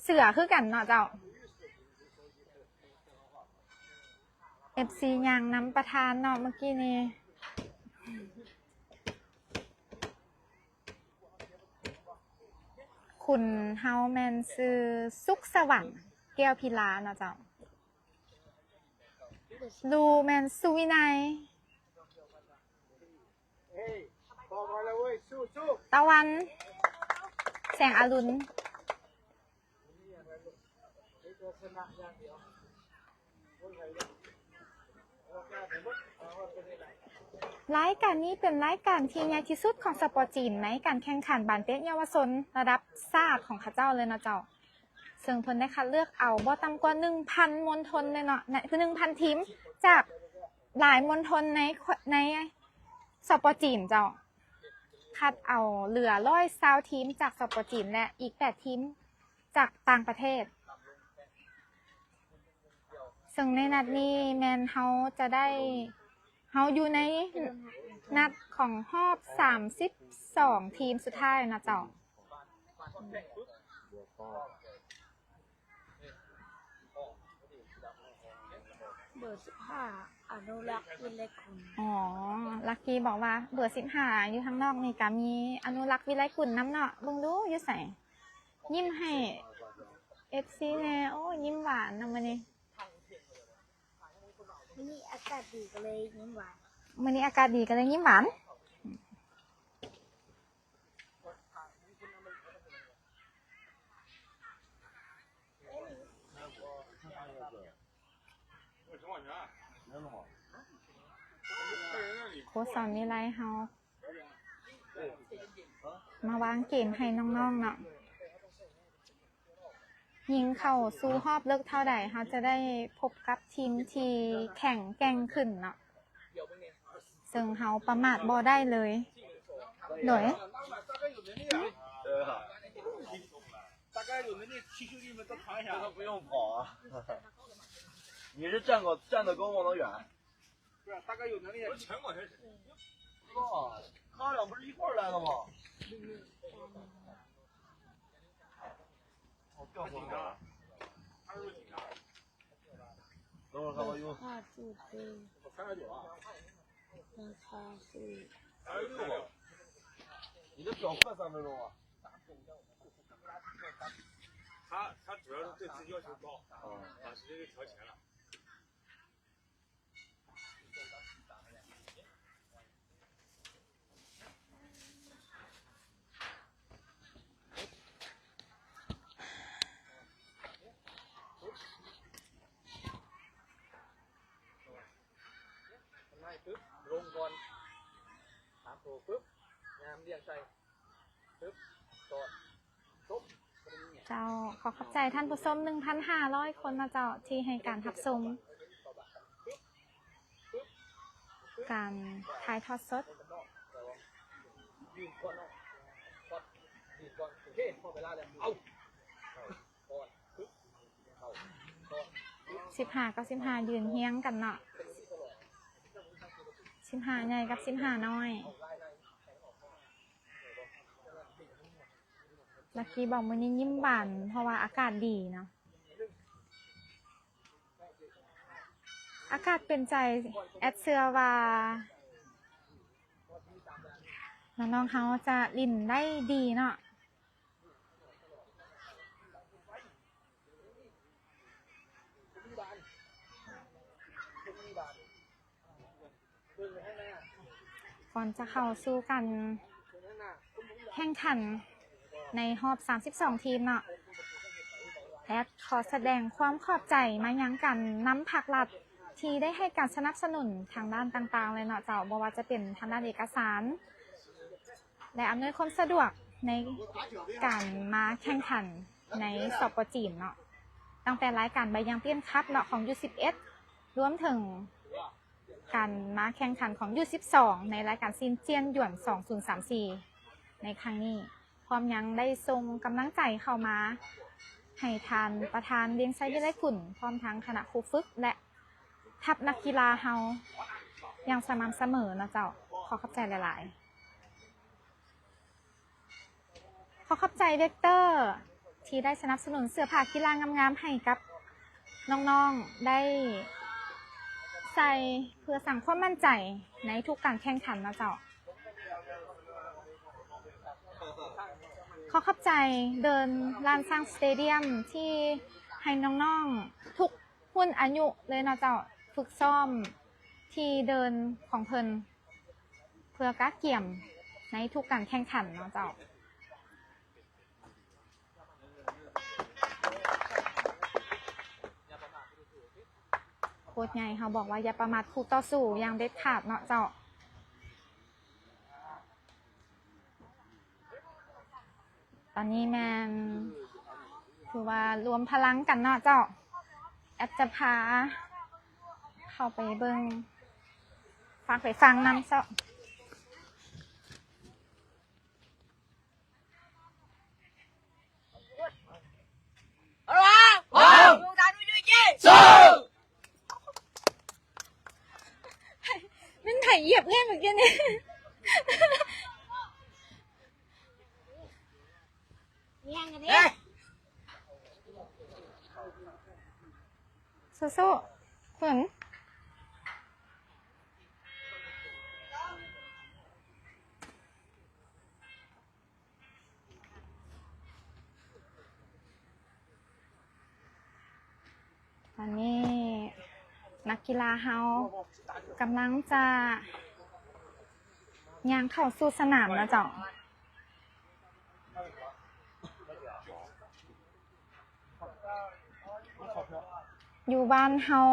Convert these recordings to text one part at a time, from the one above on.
ເສືອຄືກັນເນາະເຈົ້າ. ເອັຟຊີຍ່າງນຳປະທານເນາະ ເມື່ອກີ້ນີ້. ຄຸນເຮົາແມ່ນຊື່ສຸກສະຫວັນ ແກ້ວພິລາເນາະເຈົ້າ. ລູແມ່ນສຸວິໄນ ຕາວັນ ແສງອາລຸນ. ລາຍການນີ້ເປັນລາຍການທີ່ໃຫຍ່ທີ່ສຸດຂອງສປປຈີນ ໃນການແຂ່ງຂັນບານເຕະເຍົາວະຊົນລະດັບຊາດຂອງເຂົາເຈົ້າເລີຍເນາະເຈົ້າ. ເຊິ່ງເພິ່ນໄດ້ຄັດເລືອກເອົາບໍ່ຕ່ຳກວ່າໜຶ່ງພັນມວນຊົນເລີຍເນາະ ໃນ ຄືໜຶ່ງພັນທີມຈາກຫຼາຍມວນຊົນໃນ ໃນສປປຈີນເຈົ້າ. ຄັດເອົາເຫຼືອຮ້ອຍຊາວທີມຈາກສປປຈີນ ແລະ ອີກແປດທີມຈາກຕ່າງປະເທດ. ເຊິ່ງໃນນັດນີ້ແມ່ນເຮົາຈະໄດ້ ເຮົາຢູ່ໃນນັດຂອງຮອບສາມສິບສອງທີມສຸດທ້າຍນະເຈົ້າ. ເບີສິບຫ້າ ອະນຸລັກ ວິໄລກຸນ. ອໍ ລັກກີບອກວ່າເບີສິບຫ້າ ຢູ່ທາງນອກນີ້ກະມີອະນຸລັກ ວິໄລກຸນນຳເນາະ. ເບິ່ງດູຢູ່ໃສ? ຍິ້ມໃຫ້ເອັຟຊີແດ່. ໂອ້ ຍິ້ມຫວານນະມື້ນີ້. ມື້ນີ້ອາກາດດີກໍເລີຍຍິ້ມຫວານ. ມື້ນີ້ອາກາດດີກໍເລີຍຍິ້ມຫວານ. ໂຄດສອນວິໄລເຮົາ ມາວາງເກມໃຫ້ນ້ອງໆເນາະ. ຍິ່ງເຂົ້າສູ່ຮອບເລິກເທົ່າໃດ ເຮົາຈະໄດ້ພົບກັບທີມທີ່ແຂງແກ່ງຂຶ້ນເນາະ, ເຊິ່ງເຮົາປະໝາດບໍ່ໄດ້ເລີຍ. ໂດຍ 大概有能力，七兄弟们都扛一下。这个不用跑啊。你是站过，站得跟我们远？ 对啊，大概有能力。我前往前行。哦，他俩不是一块儿来的吗？哦，掉头发了。他是不是紧张？等会儿看看用。二十五度。三十九啊。三十五。三十六啊。你的表快三分钟啊。他，他主要是对自己要求高，嗯。把时间给调前了。 ເຈົ້າ ຂໍຂອບໃຈທ່ານຜູ້ຊົມ ໜຶ່ງພັນຫ້າຮ້ອຍຄົນນະເຈົ້າ ທີ່ໃຫ້ການຮັບຊົມການຖ່າຍທອດສົດ. ສິບຫ້າກັບສິບຫ້າຢືນຮຽງກັນເນາະ, ສິບຫ້າໃຫຍ່ກັບສິບຫ້ານ້ອຍ. ລັກກີບອກມື້ນີ້ຍິ້ມຫວານ ເພາະວ່າອາກາດດີເນາະ, ອາກາດເປັນໃຈ. ແອດເຊື່ອວ່ານ້ອງໆເຮົາຈະຫຼິ້ນໄດ້ດີເນາະ. ກ່ອນຈະເຂົ້າສູ່ການແຂ່ງຂັນໃນຮອບສາມສິບສອງທີມເນາະ, ແອດຂໍສະແດງຄວາມຂອບໃຈມາຍັງການນຳພາກລັດ ທີ່ໄດ້ໃຫ້ການສະໜັບສະໜູນທາງດ້ານຕ່າງໆເລີຍເນາະເຈົ້າ, ບໍ່ວ່າຈະເປັນທາງດ້ານເອກະສານ ແລະ ອຳນວຍຄວາມສະດວກໃນການມາແຂ່ງຂັນໃນ ສປ ຈີນເນາະ, ຕັ້ງແຕ່ລາຍການໃບຢາງຕຽນຄັບເນາະ ຂອງ ຢູສິບເອັດ ລວມເຖິງການມາແຂ່ງຂັນຂອງ ຢູສິບສອງ ໃນລາຍການຊີນຈຽນຢວນ ສອງພັນຊາວສີ່ ໃນຄັ້ງນີ້, ພ້ອມຍັງໄດ້ສົ່ງກຳລັງໃຈເຂົ້າມາໃຫ້ທ່ານປະທານ ວຽງໄຊ ວິໄລກຸນ ພ້ອມທັງຄະນະຄູຝຶກ ແລະ ທັບນັກກິລາເຮົາຢ່າງສະໝ່ຳສະເໝີເນາະເຈົ້າ. ຂໍຂອບໃຈຫຼາຍໆ. ຂໍຂອບໃຈເວັກເຕີ ທີ່ໄດ້ສະໜັບສະໜູນເສື້ອຜ້າກິລາງາມໆໃຫ້ກັບນ້ອງໆໄດ້ໃສ່ ເພື່ອສ້າງຄວາມໝັ້ນໃຈໃນທຸກການແຂ່ງຂັນເນາະເຈົ້າ. ຂໍຂອບໃຈເດີ່ນລ້ານຊ້າງສະເຕດຽມ ທີ່ໃຫ້ນ້ອງໆທຸກ ຮຸ່ນອາຍຸເລີຍເນາະເຈົ້າ, ຝຶກຊ້ອມທີ່ເດີ່ນຂອງເພິ່ນ ເພື່ອກະກຽມໃນທຸກການແຂ່ງຂັນເນາະເຈົ້າ. ໂຄດໃຫຍ່ເຮົາບອກວ່າຢ່າປະໝາດຄູ່ຕໍ່ສູ້ຢ່າງເດັດຂາດເນາະເຈົ້າ. ຕອນນີ້ແມ່ນຖືວ່າລວມພະລັງກັນເນາະເຈົ້າ. ແອັດຈະພາເຂົ້າໄປເບິ່ງ ຝາກໄປຟັງນຳເຈົ້າ. ແມ່ນໃຜຢຽບເອື້ອຍເມື່ອກີ້ນີ້? ສູ້ໆ ເພິ່ນ. ຕອນນີ້ນັກກິລາເຮົາກຳລັງຈະຍ່າງເຂົ້າສູ່ສະໜາມແລ້ວເຈົ້າ. ຢູ່ບ້ານເຮົາ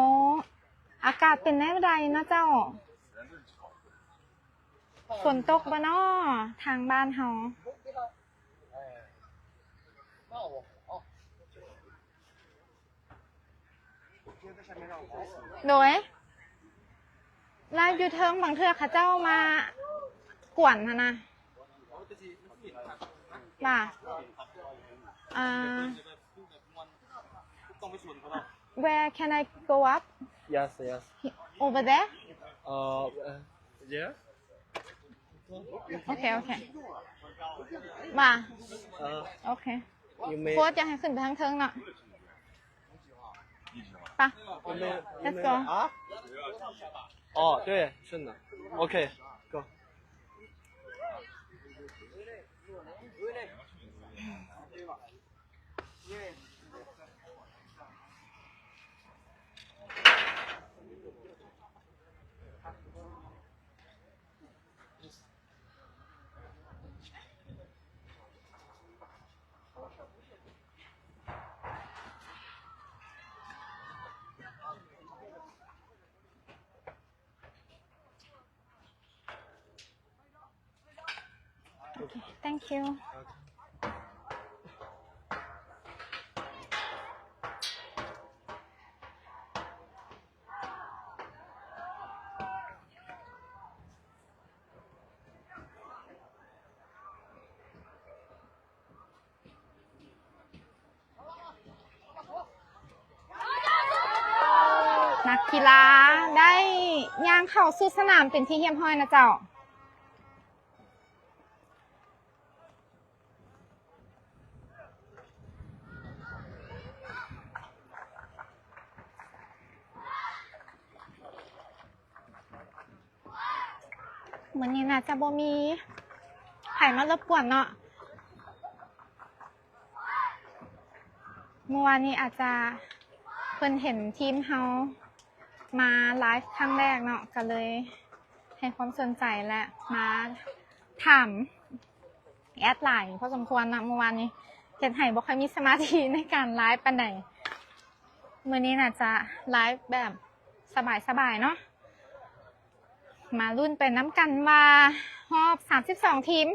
ອາກາດເປັນແນວໃດເນາະເຈົ້າ? ຝົນຕົກບໍ່ນໍ ທາງບ້ານເຮົາ? ໂດຍ ລາວຢູ່ເທິງ ບາງເທື່ອເຂົາເຈົ້າມາກວນຫັ້ນນະ ວ່າ ອ່າ Where can I go up? Yes, yes. Over there? Uh, uh, yeah. ໂອເຄ ໂອເຄ ມາ Uh, ໂອເຄ you may. ໂຄດຢາກໃຫ້ຂຶ້ນໄປທາງເທິງເນາະ ໄປ you may, you let's may. go. 啊？哦，对，是的。OK，go。Okay, thank you. ນັກກິລາໄດ້ຍ່າງເຂົ້າສູ່ສະໜາມເປັນທີ່ຮຽບຮ້ອຍນະເຈົ້າ. ມື້ນີ້ໜ້າຈະບໍ່ມີໃຜມາລົບກວນເນາະ. ເມື່ອວານນີ້ອາດຈະເພິ່ນເຫັນທີມເຮົາມາໄລຟ໌ຄັ້ງແລກເນາະ ກະເລີຍໃຫ້ຄວາມສົນໃຈ ແລະ ມາຖາມແອັດຫຼາຍພໍສົມຄວນເນາະ. ເມື່ອວານນີ້ເຮັດໃຫ້ບໍ່ຄ່ອຍມີສະມາທິໃນການໄລຟ໌ປານໃດ. ມື້ນີ້ໜ້າຈະໄລຟ໌ແບບສະບາຍໆເນາະ. ມາລຸ້ນໄປນຳກັນວ່າຮອບສາມສິບສອງທີມ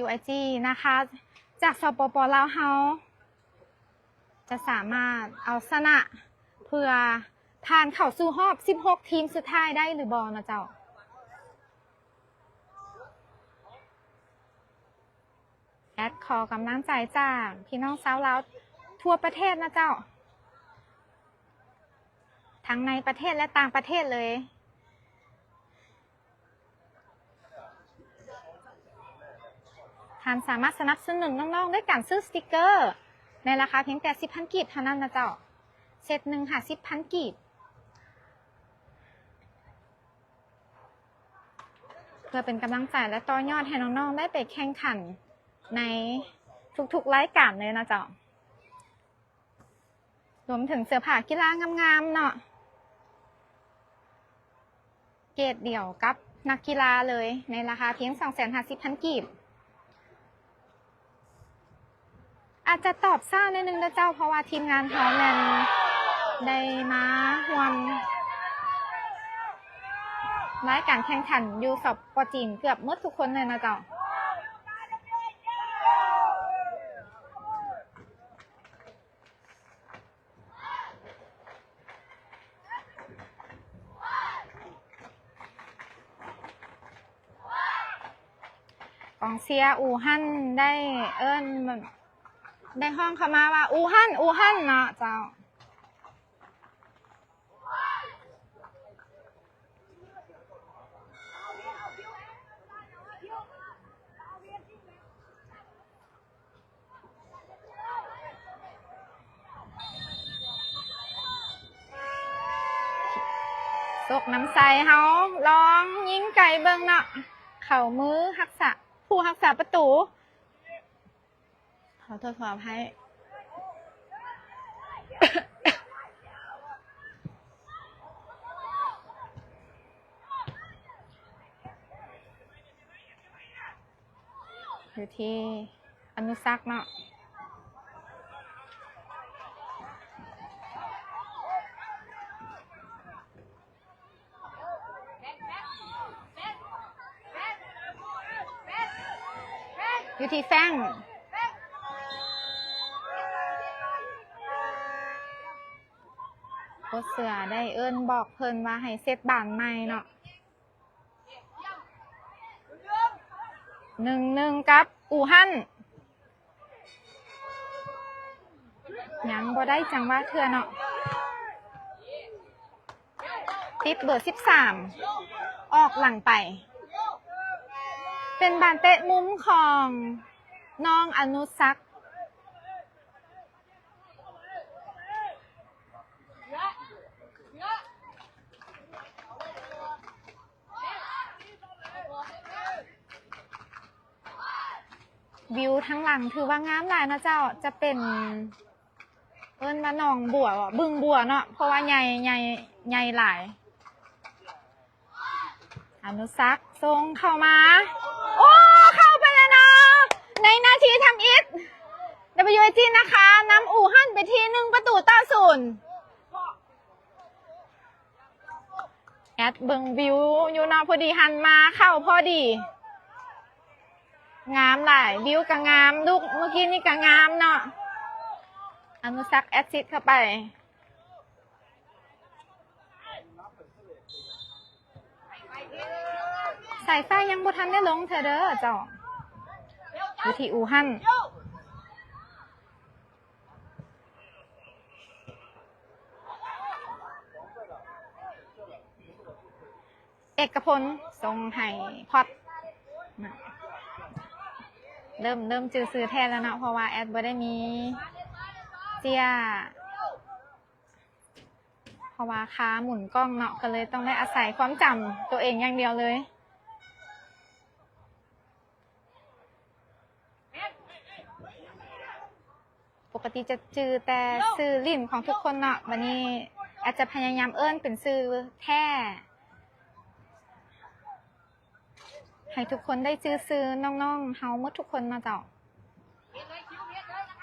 WIG ນາຄາ ຈາກ ສປປ ລາວ ເຮົາຈະສາມາດເອົາຊະນະ ເພື່ອຜ່ານເຂົ້າສູ່ຮອບສິບຫົກທີມສຸດທ້າຍໄດ້ຫຼືບໍ່ເນາະເຈົ້າ. ແອັດຂໍກຳລັງໃຈຈາກພີ່ນ້ອງຊາວລາວທົ່ວປະເທດນະເຈົ້າ, ທັງໃນປະເທດ ແລະ ຕ່າງປະເທດເລີຍ. ທ່ານສາມາດສະໜັບສະໜູນນ້ອງໆດ້ວຍການຊື້ສະຕິກເກີ ໃນລາຄາພຽງແຕ່ສິບພັນກີບເທົ່ານັ້ນນະເຈົ້າ. ເຊັດໜຶ່ງຫ້າສິບພັນກີບ ເພື່ອເປັນກຳລັງໃຈ ແລະ ຕໍ່ຍອດໃຫ້ນ້ອງໆໄດ້ໄປແຂ່ງຂັນໃນທຸກໆລາຍການເລີຍນະເຈົ້າ. ລວມເຖິງເສື້ອຜ້າກິລາງາມໆເນາະ ເກຣດດຽວກັບນັກກິລາເລີຍ ໃນລາຄາພຽງສອງແສນຫ້າສິບພັນກີບ. ອາດຈະຕອບຊ້າໜ້ອຍໜຶ່ງເດີເຈົ້າ ເພາະວ່າທີມງານເຮົາແມ່ນໄດ້ມາຮ່ວມລາຍການແຂ່ງຂັນຢູ່ ສປ ຈີນ ເກືອບໝົດທຸກຄົນເລີຍນະເຈົ້າ. ກອງເຊຍອູຮັນໄດ້ເອີ້ນ ໄດ້ຮ້ອງເຂົ້າມາວ່າ ອູຮັນ ອູຮັນ ເນາະເຈົ້າ. ສົກນ້ຳໃສເຮົາລອງຍິງໄກເບິ່ງເນາະ ເຂົ້າມືຮັກສາ ຜູ້ຮັກສາປະຕູ. ຂໍໂທດ ຂໍອະໄພ. ຢູ່ທີ່ອະນຸສັກເນາະ ຢູ່ທີ່ແຟງ ໂຄດເສືອໄດ້ເອີ້ນບອກເພິ່ນວ່າໃຫ້ເຊັດບານໃໝ່ເນາະ. ໜຶ່ງໜຶ່ງກັບອູຮັນ ຍັງບໍ່ໄດ້ຈັງຫວະເທື່ອເນາະ ຕິດເບີສິບສາມ ອອກຫຼັງໄປ ເປັນບານເຕະມຸມຂອງນ້ອງອະນຸສັກ. ວິວທາງຫຼັງຖືວ່າງາມຫຼາຍເນາະເຈົ້າ ຈະເປັນ ເອີ້ນວ່າໜອງບົວ ບຶງບົວເນາະ ເພາະວ່າໃຫຍ່ ໃຫຍ່ ໃຫຍ່ຫຼາຍ. ອະນຸສັກສົ່ງເຂົ້າມາ ໂອ້ ເຂົ້າໄປແລ້ວເນາະ ໃນນາທີທຳອິດ WAG ນາຄານຳອູຮັນໄປທີ່ໜຶ່ງປະຕູຕໍ່ສູນ. ແອັດເບິ່ງວິວຢູ່ເນາະ ພໍດີຫັນມາເຂົ້າພໍດີ ງາມຫຼາຍ ວິວກະງາມ ລູກເມື່ອກີ້ນີ້ກະງາມເນາະ ອະນຸສັກແອັດຊິດເຂົ້າໄປ. ສາຍໄຟຍັງບໍ່ທັນໄດ້ລົງເທື່ອເດີເຈົ້າ ຢູ່ທີ່ອູຮັນ ເອກະພົນສົ່ງໃຫ້ພອດ ເລີ່ມ ເລີ່ມຈື່ຊື່ແທ້ແລ້ວເນາະ ເພາະວ່າແອັດບໍ່ໄດ້ມີເຈ້ຍ ເພາະວ່າຄາໝູນກ້ອງເນາະ ກໍເລີຍຕ້ອງໄດ້ອາໄສຄວາມຈຳໂຕເອງຢ່າງດຽວເລີຍ. ປົກກະຕິຈະຈື່ແຕ່ຊື່ຫຼິ້ນຂອງທຸກຄົນເນາະ ບັດນີ້ອາດຈະພະຍາຍາມເອີ້ນເປັນຊື່ແທ້ ໃຫ້ທຸກຄົນໄດ້ຈື່ຊື່ນ້ອງໆເຮົາໝົດທຸກຄົນເນາະເຈົ້າ.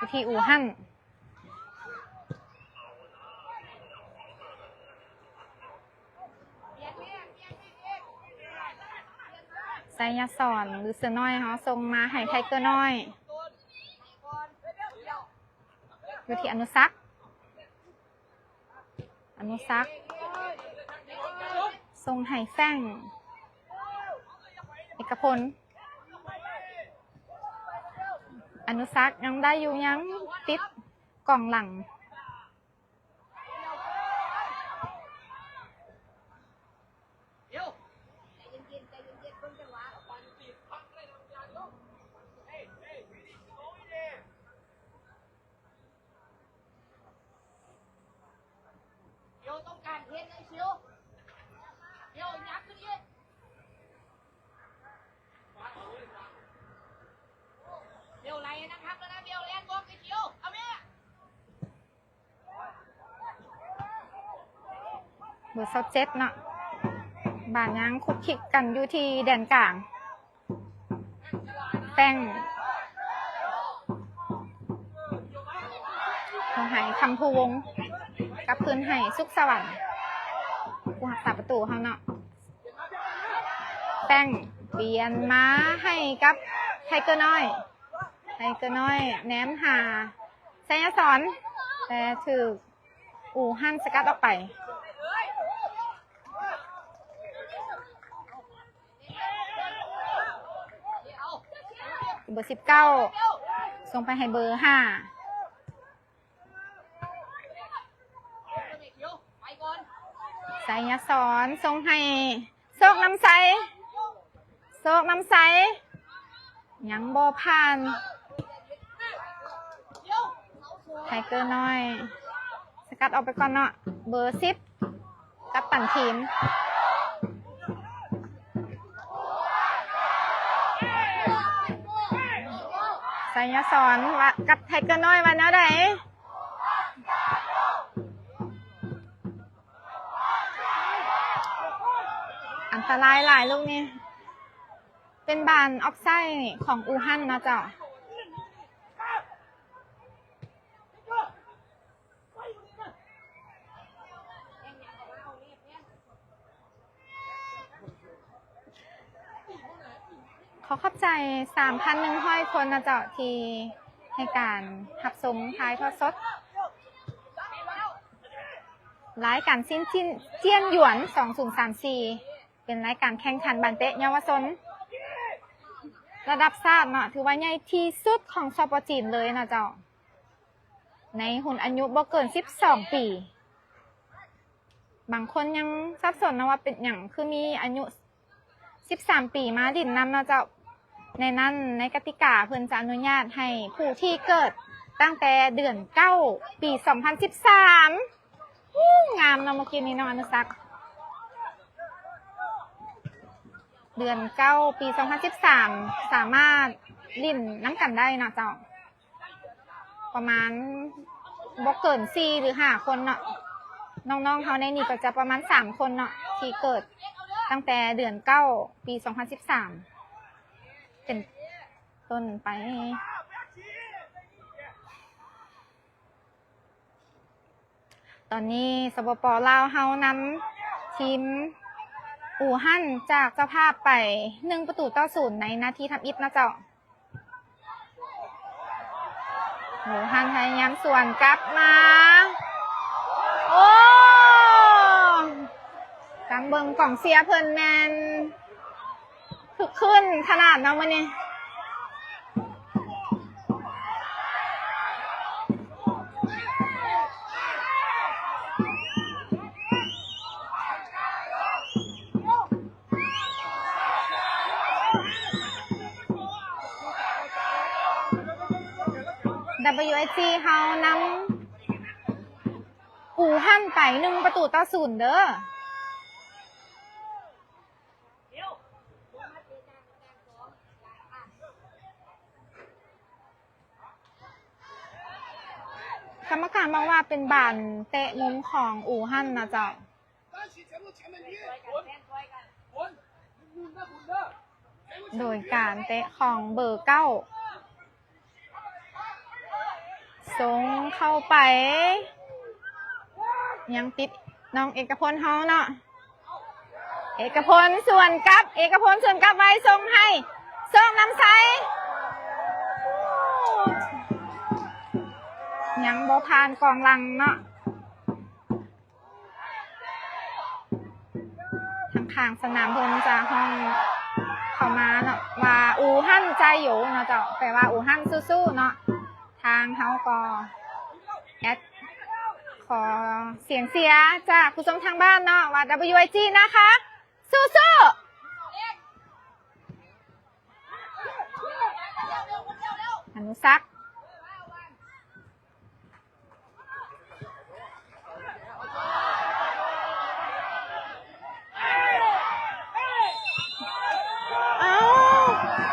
ວິທີອູຮັນ ໄຊຍະສອນ ຫຼື ເສືອນ້ອຍເຮົາສົ່ງມາໃຫ້ໄທເກີນ້ອຍ ຢູ່ທີ່ອະນຸສັກ. ອະນຸສັກ ສົ່ງໃຫ້ແຟງ ເອກະພົນ ອະນຸສັກຍັງໄດ້ຢູ່ ຍັງຕິດກອງຫຼັງ. ເບີຊາວເຈັດເນາະ ບານຍັງຄຸກຄິກກັນຢູ່ທີ່ແດນກາງ. ແປ້ງ ໃຫ້ຄຳພູວົງ ກັບຄືນໃຫ້ສຸກສະຫວັນ ຜູ້ຮັກສາປະຕູເຮົາເນາະ. ແປ້ງປ່ຽນມາໃຫ້ກັບໄທເກີນ້ອຍ. ໄທເກີນ້ອຍແນມຫາໄຊຍະສອນ ແຕ່ຖືກ ອູຮັນສະກັດອອກໄປ. ເບີສິບເກົ້າ ສົ່ງໄປໃຫ້ເບີຫ້າ ໄຊຍະສອນສົ່ງໃຫ້ ໂຊກນຳໄຊ ໂຊກນຳໄຊ ຍັງບໍ່ຜ່ານ ໄທເກີນ້ອຍ ສະກັດອອກໄປກ່ອນເນາະ ເບີສິບ ກັບຕັນທີມ ໄຊຍະສອນວ່າ ກັບໄທເກີນ້ອຍວ່າແນວໃດ? ອັນຕະລາຍຫຼາຍລູກນີ້ ເປັນບານອອບໄຊຂອງອູຮັນເນາະເຈົ້າ. ຂໍຂອບໃຈສາມພັນໜຶ່ງຮ້ອຍຄົນນະເຈົ້າ ທີ່ໃຫ້ການຮັບຊົມຖ່າຍທອດສົດ ລາຍການຊິນ ຊິນ ຈຽນຢວນ ສອງພັນຊາວສີ່ ເປັນລາຍການແຂ່ງຂັນບານເຕະເຍົາວະຊົນລະດັບຊາດເນາະ ຖືວ່າໃຫຍ່ທີ່ສຸດຂອງ ສປ ຈີນ ເລີຍເນາະເຈົ້າ. ໃນຮຸ່ນອາຍຸບໍ່ເກີນສິບສອງປີ. ບາງຄົນຍັງສັບສົນເນາະວ່າເປັນຫຍັງຄືມີອາຍຸສິບສາມປີມາຫຼິ້ນນຳເນາະເຈົ້າ. ໃນນັ້ນ ໃນກະຕິກາເພິ່ນຈະອະນຸຍາດໃຫ້ຜູ້ທີ່ເກີດຕັ້ງແຕ່ເດືອນເກົ້າ ປີສອງພັນສິບສາມ. ໂອ້ ງາມເນາະ ເມື່ອກີ້ນີ້ນ້ອງອະນຸສັກ. ເດືອນເກົ້າ ປີສອງພັນສິບສາມ ສາມາດຫຼິ້ນນຳກັນໄດ້ເນາະເຈົ້າ. ປະມານບໍ່ເກີນສີ່ຫຼືຫ້າຄົນເນາະ. ນ້ອງໆເຮົາໃນນີ້ກໍຈະປະມານສາມຄົນເນາະ ທີ່ເກີດຕັ້ງແຕ່ເດືອນເກົ້າ ປີສອງພັນສິບສາມ ເປັນຕົ້ນໄປ. ຕອນນີ້ ສປປ ລາວ ເຮົານຳທີມອູຮັນຈາກເຈົ້າພາບໄປໜຶ່ງປະຕູຕໍ່ສູນໃນນາທີທຳອິດເນາະເຈົ້າ. ອູຮັນພະຍາຍາມສວນກັບມາ. ໂອ້! ຕາມເບິ່ງກອງເຊຍເພິ່ນແມ່ນ ຄຶກຄື້ນຂະໜາດເນາະມື້ນີ້. WSG ເຮົານຳອູຮັນໄປໜຶ່ງປະຕູຕໍ່ສູນເດີ້. ກຳມະການບອກວ່າເປັນບານເຕະມຸມຂອງອູຮັນນະເຈົ້າ. ໂດຍການເຕະຂອງເບີເກົ້າ ສົ່ງເຂົ້າໄປ ຍັງຕິດນ້ອງເອກະພົນເຮົາເນາະ. ເອກະພົນສວນກັບ ເອກະພົນສວນກັບໄວ້ ສົ່ງໃຫ້ ໂຊກນຳໄຊ ຍັງບໍ່ຜ່ານກອງຫຼັງເນາະ. ທາງຂ້າງສະໜາມເພິ່ນຈະຮ້ອງເຂົ້າມາເນາະ ວ່າ ອູຮັນຈາໂຢ ເນາະເຈົ້າ ແປວ່າ ອູຮັນສູ້ໆເນາະ. ທາງເຮົາກໍແອັດຂໍສຽງເຊຍຈາກຜູ້ຊົມທາງບ້ານເນາະ ວ່າ WSG ນະຄະ ສູ້ໆ ອະນຸສັກ. ເອົ້າ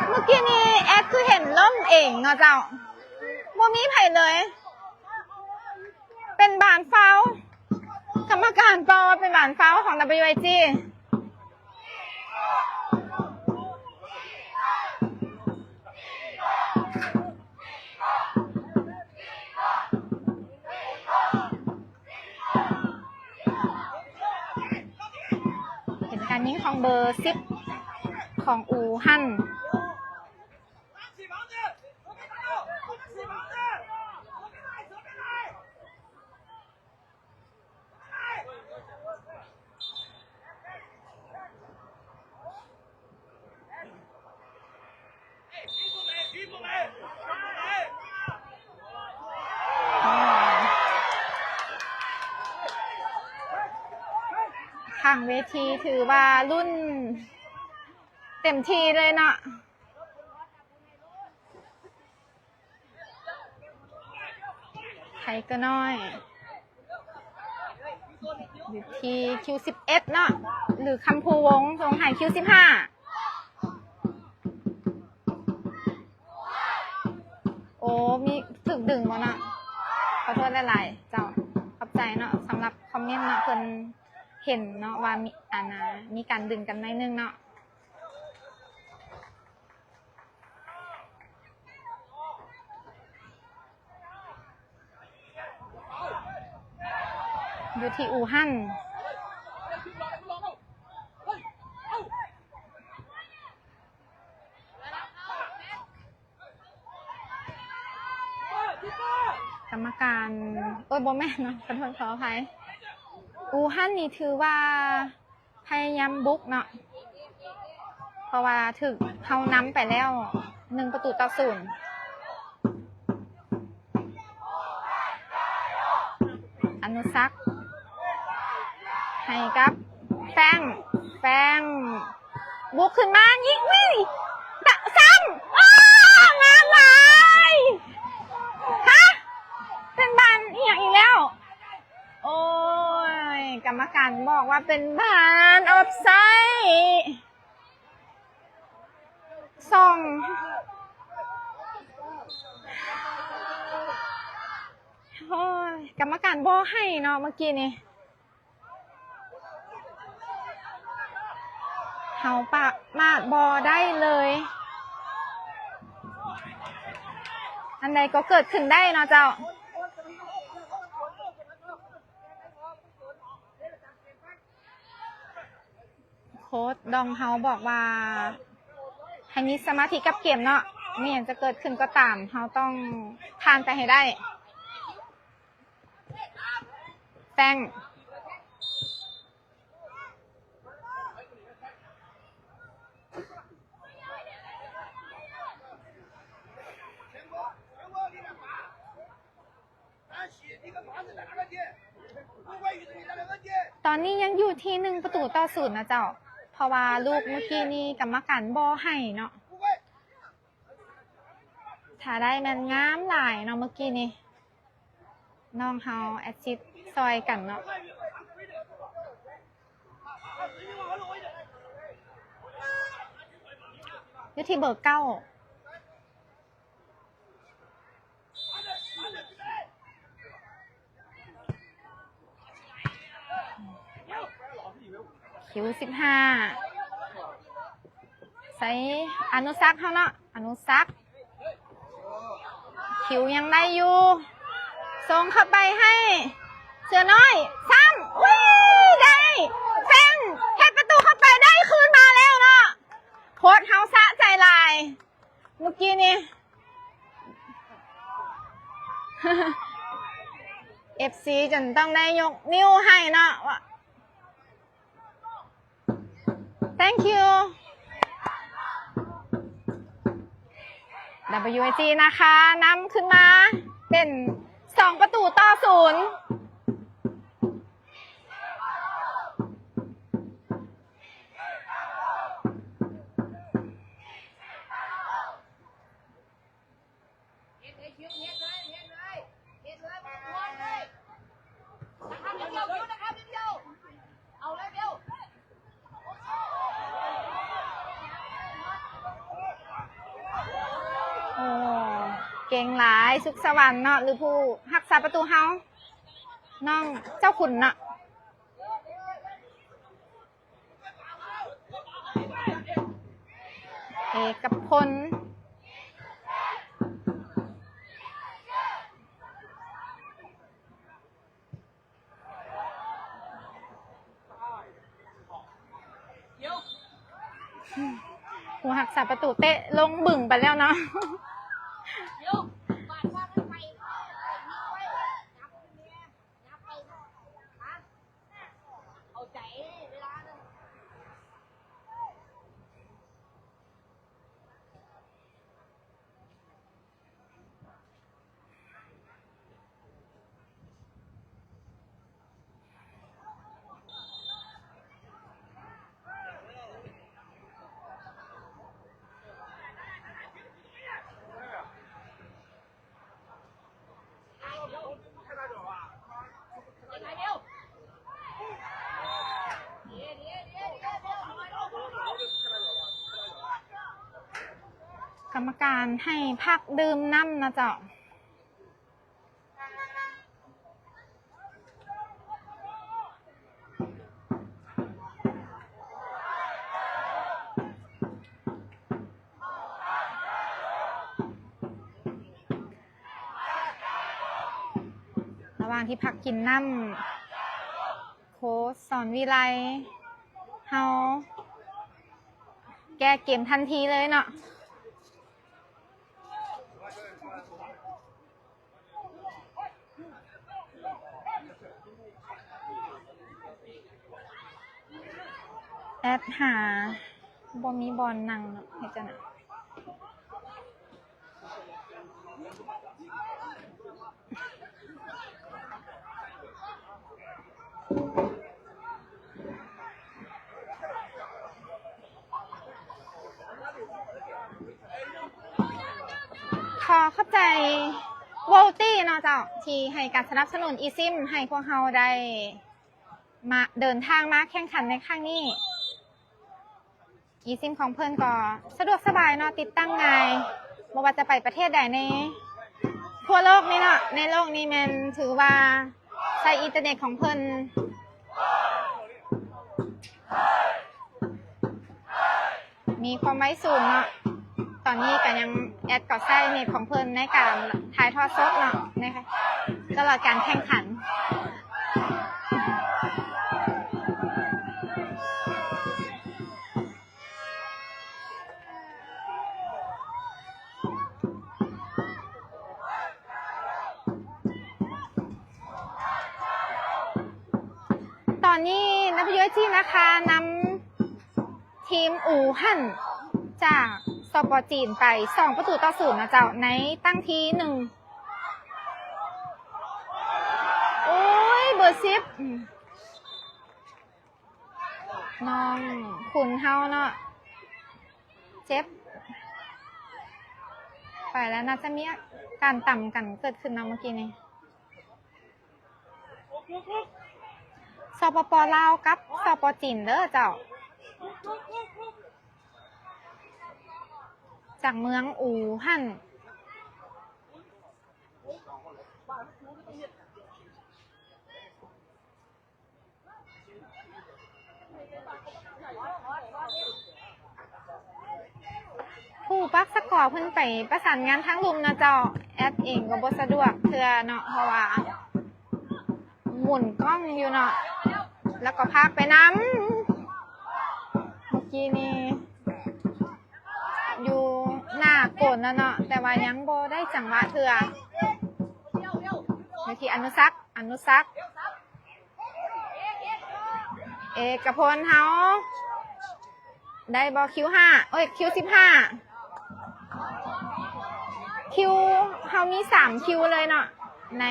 ເມື່ອກີ້ນີ້ແອັດຄືເຫັນລົ້ມເອງເນາະເຈົ້າ ບໍ່ມີໃຜເລີຍ ເປັນບານຟາວ ກຳມະການເປົ່າເປັນບານຟາວຂອງ WIG. ເປັນການຍິງຂອງເບີສິບຂອງອູຮັນ. ຂ້າງເວທີຖືວ່າລຸ້ນເຕັມທີ່ເລີຍເນາະ. ໄທເກີນ້ອຍ ຢູ່ທີ່ຄິວສິບເອັດເນາະ ຫຼື ຄຳພູວົງ ສົ່ງໃຫ້ຄິວສິບຫ້າ. ໂອ້ ມີຖືກດຶງບໍ່ເນາະ? ຂໍໂທດຫຼາຍໆເຈົ້າ. ຂອບໃຈເນາະ ສຳລັບຄອມເມັນເນາະ ເພິ່ນເຫັນເນາະວ່າມີ ອັນນ່າ ມີການດຶງກັນໜ້ອຍໜຶ່ງເນາະ. ຢູ່ທີ່ອູຮັນ ກຳມະການ ໂອ້ຍ ບໍ່ແມ່ນເນາະ ຂໍໂທດ ຂໍອະໄພ. ອູຮັນນີ້ຖືວ່າ ພະຍາຍາມບຸກເນາະ ເພາະວ່າຖືກເຮົານຳໄປແລ້ວ ໜຶ່ງປະຕູຕໍ່ສູນ. ອະນຸສັກ ໃຫ້ກັບແຟງ ແຟງ ບຸກຂຶ້ນມາຍິງ ວິ ຕະ ຊ້ຳ ໂອ້ ງາມຫຼາຍ. ຮະ ເປັນບານອີ່ຫຍັງອີກແລ້ວ? ໂອ້ຍ ກຳມະການບອກວ່າເປັນບານອອບໄຊ. ສອງ ໂອ້ຍ ກຳມະການບໍ່ໃຫ້ເນາະ ເມື່ອກີ້ນີ້. ເຮົາປະໝາດບໍ່ໄດ້ເລີຍ. ອັນໃດກໍເກີດຂຶ້ນໄດ້ເນາະເຈົ້າ. ໂຄດດອງເຮົາບອກວ່າ ໃຫ້ມີສະມາທິກັບເກມເນາະ, ມີຫຍັງຈະເກີດຂຶ້ນກໍຕາມ ເຮົາຕ້ອງຜ່ານໄປໃຫ້ໄດ້. ແຟງ ຕອນນີ້ຍັງຢູ່ທີ່ໜຶ່ງປະຕູຕໍ່ສູນນະເຈົ້າ, ເພາະວ່າລູກເມື່ອກີ້ນີ້ກຳມະການບໍ່ໃຫ້ເນາະ. ຖ້າໄດ້ແມ່ນງາມຫຼາຍເນາະ ເມື່ອກີ້ນີ້ ນ້ອງເຮົາແອັດຊິດຊ່ອຍກັນເນາະ. ຢູ່ທີ່ເບີເກົ້າ ຄິວສິບຫ້າ ໃສ່ອະນຸສັກເຮົາເນາະ, ອະນຸສັກ ຄິວຍັງໄດ້ຢູ່ ສົ່ງເຂົ້າໄປໃຫ້ເສືອນ້ອຍ ຊ້ຳ ອຸ້ຍ ໄດ້ ແຟງ ເຮັດປະຕູເຂົ້າໄປ ໄດ້ຄືນມາແລ້ວເນາະ. ໂຄດເຮົາສະໃຈຫຼາຍ ເມື່ອກີ້ນີ້ ເອັຟຊີ ຈົນຕ້ອງໄດ້ຍົກນິ້ວໃຫ້ເນາະ Thank you WIG ນາຄາ ນຳຂຶ້ນມາເປັນສອງປະຕູຕໍ່ສູນ. ໂອ້ ເກັ່ງຫຼາຍ ສຸກສະຫວັນເນາະ ຫຼືຜູ້ຮັກສາປະຕູເຮົາ ນ້ອງເຈົ້າຂຸນເນາະ. ເອກະພົນ ຜູ້ຮັກສາປະຕູເຕະລົງບຶ້ງໄປແລ້ວເນາະ. ກຳມະການໃຫ້ພັກດື່ມນ້ຳນະເຈົ້າ. ລະຫວ່າງທີ່ພັກກິນນ້ຳ ໂຄດສອນວິໄລ ເຮົາແກ້ເກມທັນທີເລີຍເນາະ. ແອັດຫາບໍ່ມີບ່ອນນັ່ງເນາະ ເຮັດຈັ່ງໃດ? ຂໍຂອບໃຈ Volty ເນາະເຈົ້າ ທີ່ໃຫ້ການສະໜັບສະໜູນ eSIM ໃຫ້ພວກເຮົາໄດ້ມາ ເດີນທາງມາແຂ່ງຂັນໃນຄັ້ງນີ້. eSIM ຂອງເພິ່ນກໍສະດວກສະບາຍເນາະ ຕິດຕັ້ງງ່າຍ ບໍ່ວ່າຈະໄປປະເທດໃດໃນທົ່ວໂລກນີ້ເນາະ ໃນໂລກນີ້ແມ່ນຖືວ່າໃຊ້ອິນເຕີເນັດຂອງເພິ່ນມີຄວາມໄວສູງເນາະ. ຕອນນີ້ກໍຍັງ ແອັດກໍໃຊ້ເນັດຂອງເພິ່ນໃນການຖ່າຍທອດສົດເນາະ ໃນຕະຫຼອດການແຂ່ງຂັນ. ຕອນນີ້ WSG ນາຄາ ນຳທີມອູ່ຮັ່ນ ຈາກ ສປ ຈີນ ໄປ ສອງປະຕູຕໍ່ສູນນະເຈົ້າ ໃນຕັ້ງທີໜຶ່ງ. ໂອ້ຍ ເບີສິບ ອືມ ນ້ອງຂຸນເຮົາເນາະ ເຈັບໄປແລ້ວ ໜ້າຈະມີການຕຳກັນເກີດຂຶ້ນເນາະ ເມື່ອກີ້ນີ້. ສປປ ລາວ ກັບ ສປ ຈີນ ເດີເຈົ້າ ຈາກເມືອງອູ່ຮັ່ນ. ຜູ້ປັກສະກໍເພິ່ນໄປປະສານງານທາງລຸ່ມນະເຈົ້າ ແອັດເອງກໍບໍ່ສະດວກເທື່ອເນາະ ເພາະວ່າໝູນກ້ອງຢູ່ເນາະ ແລ້ວກໍພາກໄປນຳ. ເມື່ອກີ້ນີ້ຢູ່ໜ້າໂກນແລ້ວເນາະ ແຕ່ວ່າຍັງບໍ່ໄດ້ຈັງຫວະເທື່ອ ຢູ່ທີ່ອະນຸສັກ ອະນຸສັກ ເອກະພົນເຮົາ ໄດ້ບໍ່ຄິວຫ້າ ໂອ້ຍ ຄິວສິບຫ້າ ຄິວ ເຮົາມີສາມຄິວເລີຍເນາະ ໃນ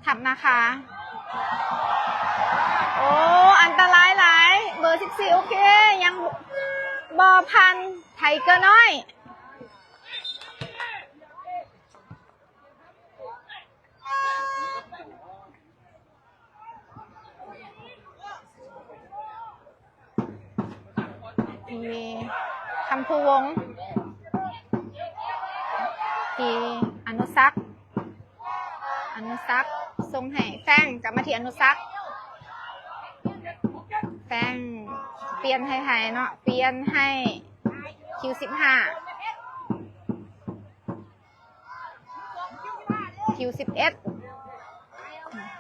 ທັບນາຄາ. ໂອ້ ອັນຕະລາຍຫຼາຍ ເບີສິບສີ່ ໂອເຄ ຍັງບໍ່ ບໍ່ຜ່ານ ໄທເກີນ້ອຍ. ທີ່ຄຳພູວົງ ທີ່ອະນຸສັກ ອະນຸສັກສົ່ງໃຫ້ແຟງ ກັບມາທີ່ອະນຸສັກ ແຟງປ່ຽນໃຫ້ໃຜເນາະ ປ່ຽນໃຫ້ ຄິວສິບຫ້າ ຄິວສິບເອັດ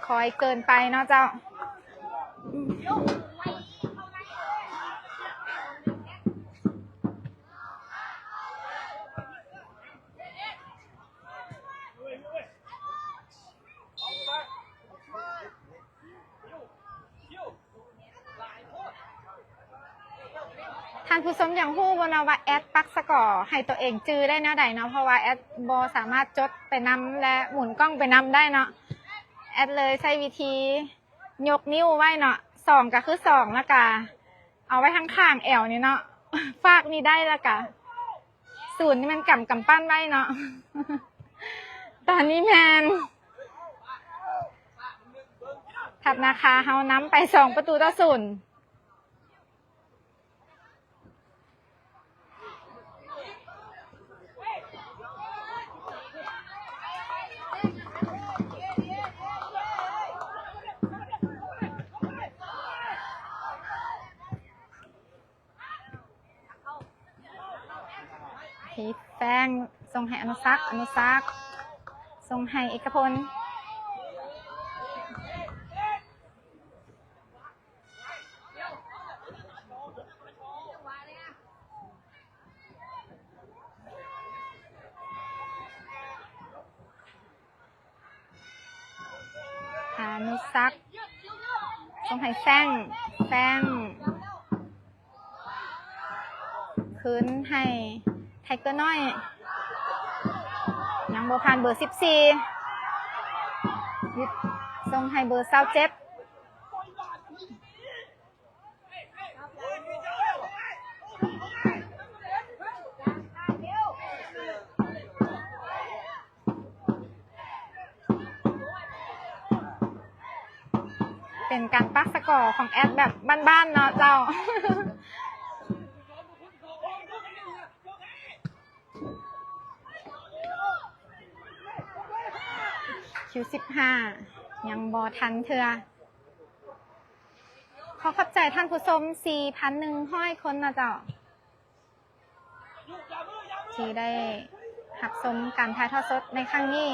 ຄ່ອຍເກີນໄປເນາະເຈົ້າ. ທ່ານຜູ້ຊົມຢາກຮູ້ບໍ່ເນາະວ່າແອັດປັກສະກໍໃຫ້ຕົວເອງຈື່ໄດ້ແນວໃດເນາະ? ເພາະວ່າແອັດບໍ່ສາມາດຈົດໄປນຳ ແລະ ໝູນກ້ອງໄປນຳໄດ້ເນາະ. ແອັດເລີຍໃຊ້ວິທີຍົກນິ້ວໄວ້ເນາະ, ສອງກໍຄືສອງ ແລ້ວກະເອົາໄວ້ທາງຂ້າງແອວນີ້ເນາະ, ຟາກນີ້ໄດ້ ແລ້ວກະສູນນີ້ມັນກຳກຳປັ້ນໄວ້ເນາະ. ຕອນນີ້ແມ່ນ ທັບນາຄາເຮົານຳໄປສອງປະຕູຕໍ່ສູນ. ທີ່ແຝງ ສົ່ງໃຫ້ອະນຸສັກ, ອະນຸສັກ ສົ່ງໃຫ້ເອກະພົນ. ອະນຸສັກ ສົ່ງໃຫ້ແຟງ, ແຟງ ຄືນໃຫ້ໄທເກີນ້ອຍ, ຍັງບໍ່ຜ່ານເບີສິບສີ່ ສົ່ງໃຫ້ເບີຊາວເຈັດ. ເປັນການປັກສະກໍຂອງແອັດແບບບ້ານໆເນາະເຈົ້າ. ຄິວສິບຫ້າ ຍັງບໍ່ທັນເທື່ອ. ຂໍຂອບໃຈທ່ານຜູ້ຊົມສີ່ພັນໜຶ່ງຮ້ອຍຄົນເນາະເຈົ້າ ທີ່ໄດ້ຮັບຊົມການຖ່າຍທອດສົດໃນຄັ້ງນີ້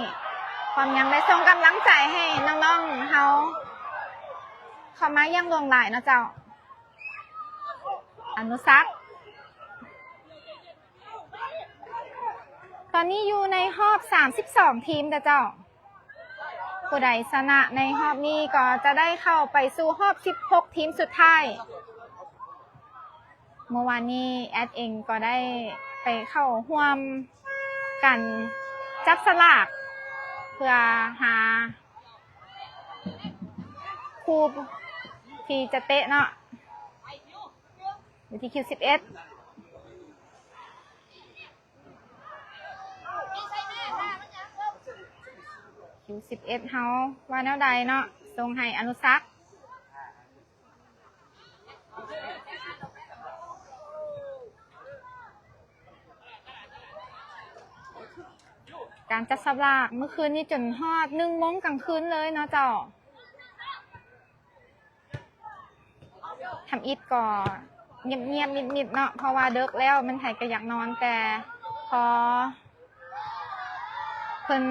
ພ້ອມຍັງໄດ້ສົ່ງກຳລັງໃຈໃຫ້ນ້ອງໆເຮົາເຂົ້າມາຢ່າງຫຼວງຫຼາຍເນາະເຈົ້າ. ອະນຸສັກ ຕອນນີ້ຢູ່ໃນຮອບສາມສິບສອງທີມເດີເຈົ້າ. ຜູ້ໃດຊະນະໃນຮອບນີ້ກໍຈະໄດ້ເຂົ້າໄປສູ່ຮອບສິບຫົກທີມສຸດທ້າຍ. ເມື່ອວານນີ້ແອັດເອງກໍໄດ້ໄປເຂົ້າຮ່ວມການຈັບສະຫຼາກ ເພື່ອຫາຄູ່ທີ່ຈະເຕະເນາະ ຢູ່ທີ່ຄິວສິບເອັດ. ຄິວສິບເອັດເຮົາວ່າແນວໃດເນາະ ສົ່ງໃຫ້ອະນຸສັກ. ການຈັບສະຫຼາກມື້ຄືນນີ້ຈົນຮອດໜຶ່ງໂມງກາງຄືນເລີຍເນາະເຈົ້າ. ທຳອິດກໍງຽບໆ ມິດໆ ເນາະ ເພາະວ່າເດິກແລ້ວ ແມ່ນໃຜກໍຢາກນອນ ແຕ່ພໍເພິ່ນ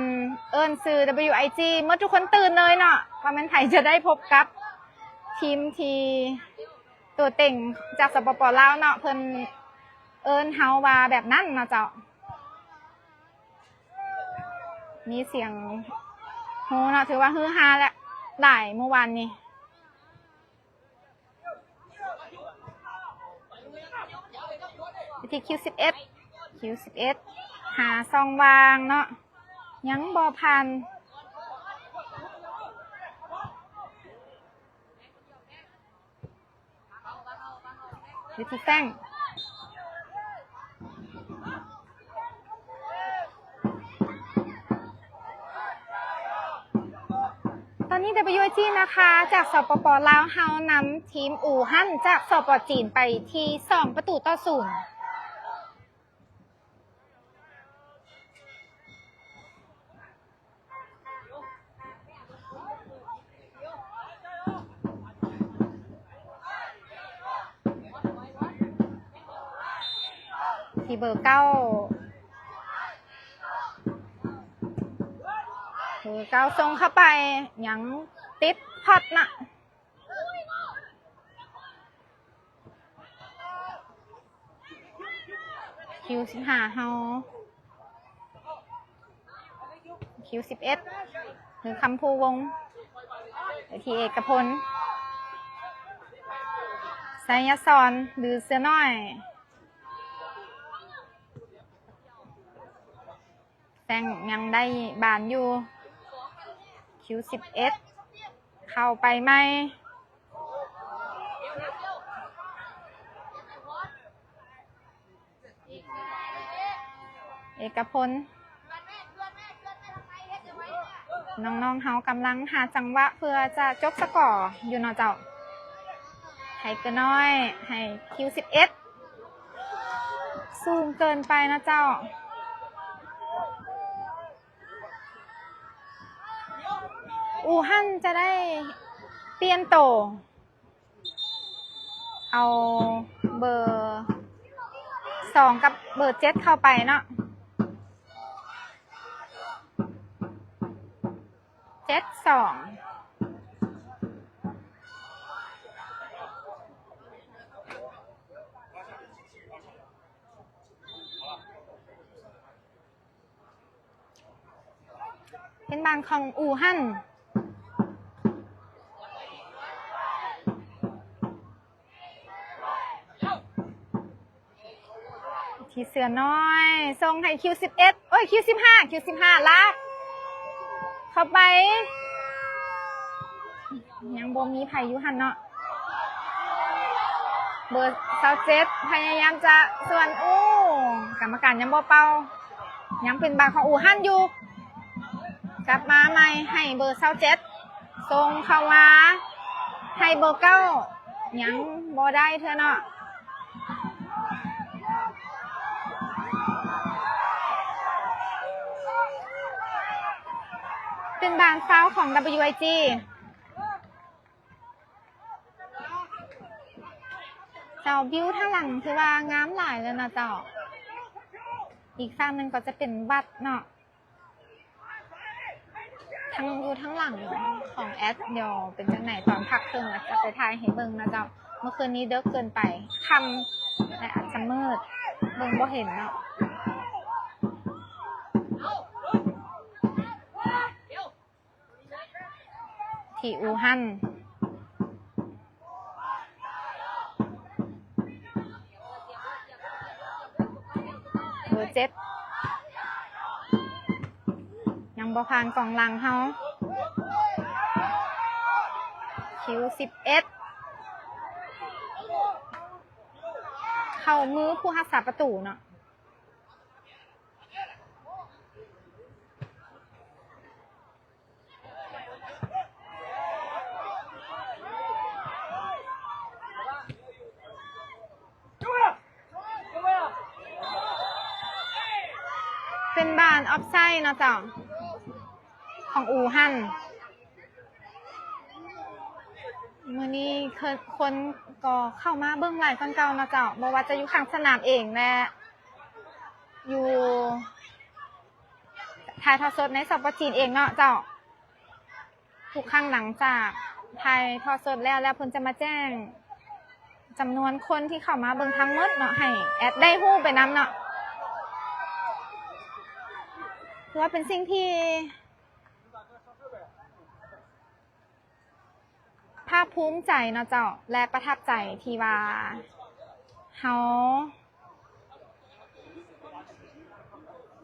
ເອີ້ນຊື່ ດັບເບິນຢູໄອຈີ ໝົດທຸກຄົນຕື່ນເລີຍເນາະ ວ່າແມ່ນໃຜຈະໄດ້ພົບກັບທີມທີ່ຕົວເຕັງຈາກ ສປປ ລາວ ເນາະ ເພິ່ນເອີ້ນເຮົາວ່າແບບນັ້ນເນາະເຈົ້າ. ມີສຽງໂຮເນາະ ຖືວ່າຮືຮາແຫຼະ ຫຼາຍມື້ວານນີ້. ໄປທີ່ຄິວສິບເອັດ ຄິວສິບເອັດ ຫາຊ່ອງວ່າງເນາະ ຍັງບໍ່ຜ່ານ. ຢູ່ທີ່ແຟງ ຕອນນີ້ ດັບເບິນຢູໄອຈີ ນາຄາ ຈາກ ສປປ ລາວ ເຮົານຳທີມອູຮັນ ຈາກ ສປ ຈີນ ໄປທີ່ສອງປະຕູຕໍ່ສູນ. ທີ ເບີເກົ້າ ເບີເກົ້າສົ່ງເຂົ້າໄປ ຍັງຕິດພອດນະ. ຄິວສິບຫ້າເຮົາ ຄິວສິບເອັດ ຫຼື ຄຳພູວົງ ໄປທີ່ເອກະພົນ ໄຊຍະສອນ ຫຼື ເສືອນ້ອຍ ແຊງຍັງໄດ້ບານຢູ່ ຄິວສິບເອັດ ເຂົ້າໄປໃໝ່ ເອກະພົນ ນ້ອງໆເຮົາກຳລັງຫາຈັງຫວະເພື່ອຈະຈົບສະກໍຢູ່ເນາະເຈົ້າ. ໄທເກີນ້ອຍໃຫ້ຄິວສິບເອັດ ສູງເກີນໄປເນາະເຈົ້າ. ອູຮັນຈະໄດ້ປ່ຽນໂຕ ເອົາເບີສອງກັບເບີເຈັດເຂົ້າໄປເນາະ ເຈັດສອງ. ເປັນບານຂອງອູຮັນ ທີ່ເສືອນ້ອຍ ສົ່ງໃຫ້ຄິວສິບເອັດ ໂອ້ຍ ຄິວສິບຫ້າ ຄິວສິບຫ້າ ລາກເຂົ້າໄປ ຍັງບໍ່ມີໃຜຢູ່ຫັ້ນເນາະ. ເບີຊາວເຈັດ ພະຍາຍາມຈະສວນ ອູ ກຳມະການຍັງບໍ່ເປົ່າ ຍັງເປັນບານຂອງອູຮັນຢູ່ ກັບມາໃໝ່ໃຫ້ເບີຊາວເຈັດ ສົ່ງເຂົ້າມາໃຫ້ເບີເກົ້າ ຍັງບໍ່ໄດ້ເທື່ອເນາະ. ເປັນບານຟາວຂອງ WIG ເຈົ້າ. ວິວທາງຫຼັງຖືວ່າງາມຫຼາຍເລີຍນະເຈົ້າ. ອີກຝັ່ງໜຶ່ງກໍຈະເປັນວັດເນາະ ທາງ ຢູ່ທາງຫຼັງຂອງແອັດ ດຽວເປັນຈັ່ງໃດຕອນພັກເທິງ ແອັດຈະໄປຖ່າຍໃຫ້ເບິ່ງນະເຈົ້າ. ເມື່ອຄືນນີ້ເດິກເກີນໄປ ຄ່ຳ ແລະ ອາດຈະມືດ ເບິ່ງບໍ່ເຫັນເນາະ. ທີ່ອູຮັນ ເບີເຈັດ ຍັງບໍ່ຜ່ານກອງຫຼັງເຮົາ ຄິວສິບເອັດ ເຂົ້າມືຜູ້ຮັກສາປະຕູເນາະ. ເປັນບານອອບໄຊເນາະເຈົ້າ ຂອງອູຮັນ. ມື້ນີ້ຄົນ ຄົນກໍເຂົ້າມາເບິ່ງຫຼາຍກວ່າເກົ່າເນາະເຈົ້າ ບໍ່ວ່າຈະຢູ່ຂ້າງສະໜາມເອງ ແລະ ຢູ່ ຖ່າຍທອດສົດໃນ ສປ ຈີນ ເອງເນາະເຈົ້າ. ທຸກຄັ້ງຫຼັງຈາກຖ່າຍທອດສົດແລ້ວ ແລ້ວເພິ່ນຈະມາແຈ້ງຈຳນວນຄົນທີ່ເຂົ້າມາເບິ່ງທັງໝົດເນາະ ໃຫ້ແອັດໄດ້ຮູ້ໄປນຳເນາະ. ຖືວ່າເປັນສິ່ງທີ່ ພາກພູມໃຈເນາະເຈົ້າ ແລະ ປະທັບໃຈທີ່ວ່າເຮົາ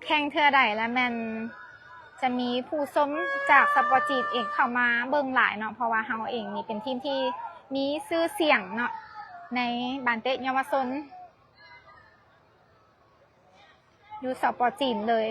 ແຂ່ງເທື່ອໃດລະແມ່ນຈະມີຜູ້ຊົມຈາກສະປອດຈີນເອງເຂົ້າມາເບິ່ງຫຼາຍເນາະ ເພາະວ່າເຮົາເອງນີ້ເປັນທີມທີ່ມີຊື່ສຽງເນາະ ໃນບານເຕະເຍົາວະຊົນ ຢູ່ ສປ ຈີນ ເລີຍ.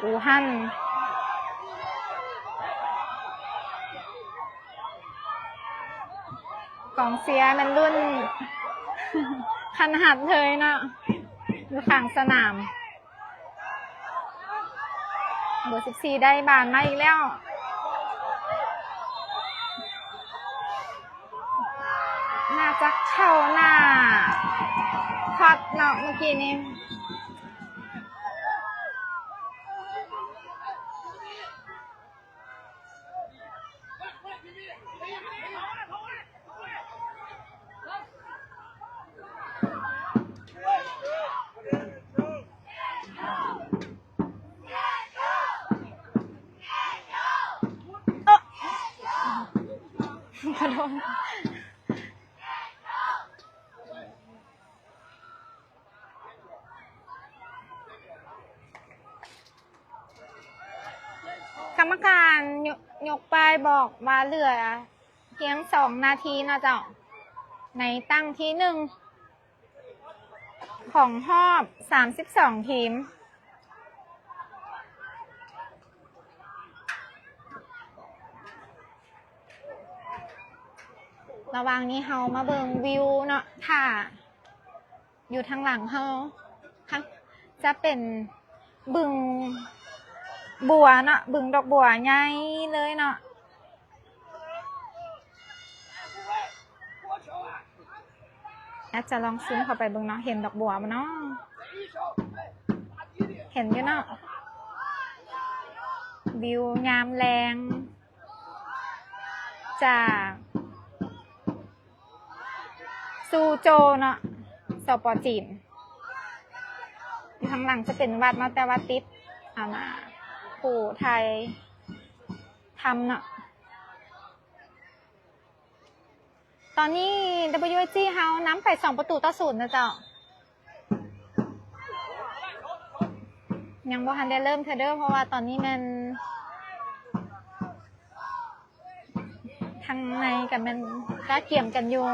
ອູຮັນ ກອງເຊຍແມ່ນລຸ້ນຂະໜາດເລີຍເນາະ ຢູ່ຂ້າງສະໜາມ. ເບີສິບສີ່ໄດ້ບານມາອີກແລ້ວ ໜ້າຈະເຂົ້າໜ້າຄອດເນາະ ເມື່ອກີ້ນີ້. ຂໍໂທດ. ກຳມະການຍົກ ຍົກປ້າຍບອກວ່າເຫຼືອພຽງສອງນາທີເນາະເຈົ້າ ໃນຕັ້ງທີໜຶ່ງຂອງຮອບສາມສິບສອງທີມ. ລະຫວ່າງນີ້ເຮົາມາເບິ່ງວິວເນາະ ຖ້າ ຢູ່ທາງຫຼັງເຮົາ ຈະເປັນບຶງບົວເນາະ ບຶງດອກບົວໃຫຍ່ເລີຍເນາະ. ແອັດຈະລອງຊູມເຂົ້າໄປເບິ່ງເນາະ ເຫັນດອກບົວບໍ່ເນາະ? ເຫັນຢູ່ເນາະ ວິວຍາມແລງ ຈາກ ຊູໂຈເນາະ ສປ ຈີນ. ຢູ່ຂ້າງຫຼັງຈະເປັນວັດເນາະ ແຕ່ວ່າຕິດ ອັນນ່າ ຜູ້ຖ່າຍທຳເນາະ. ຕອນນີ້ ດັບເບິນຢູເອັສຈີ ເຮົານຳໄປສອງປະຕູຕໍ່ສູນນະເຈົ້າ. ຍັງບໍ່ທັນໄດ້ເລີ່ມເທື່ອເດີ ເພາະວ່າຕອນນີ້ແມ່ນ ທາງໃນກະແມ່ນກະກຽມກັນຢູ່.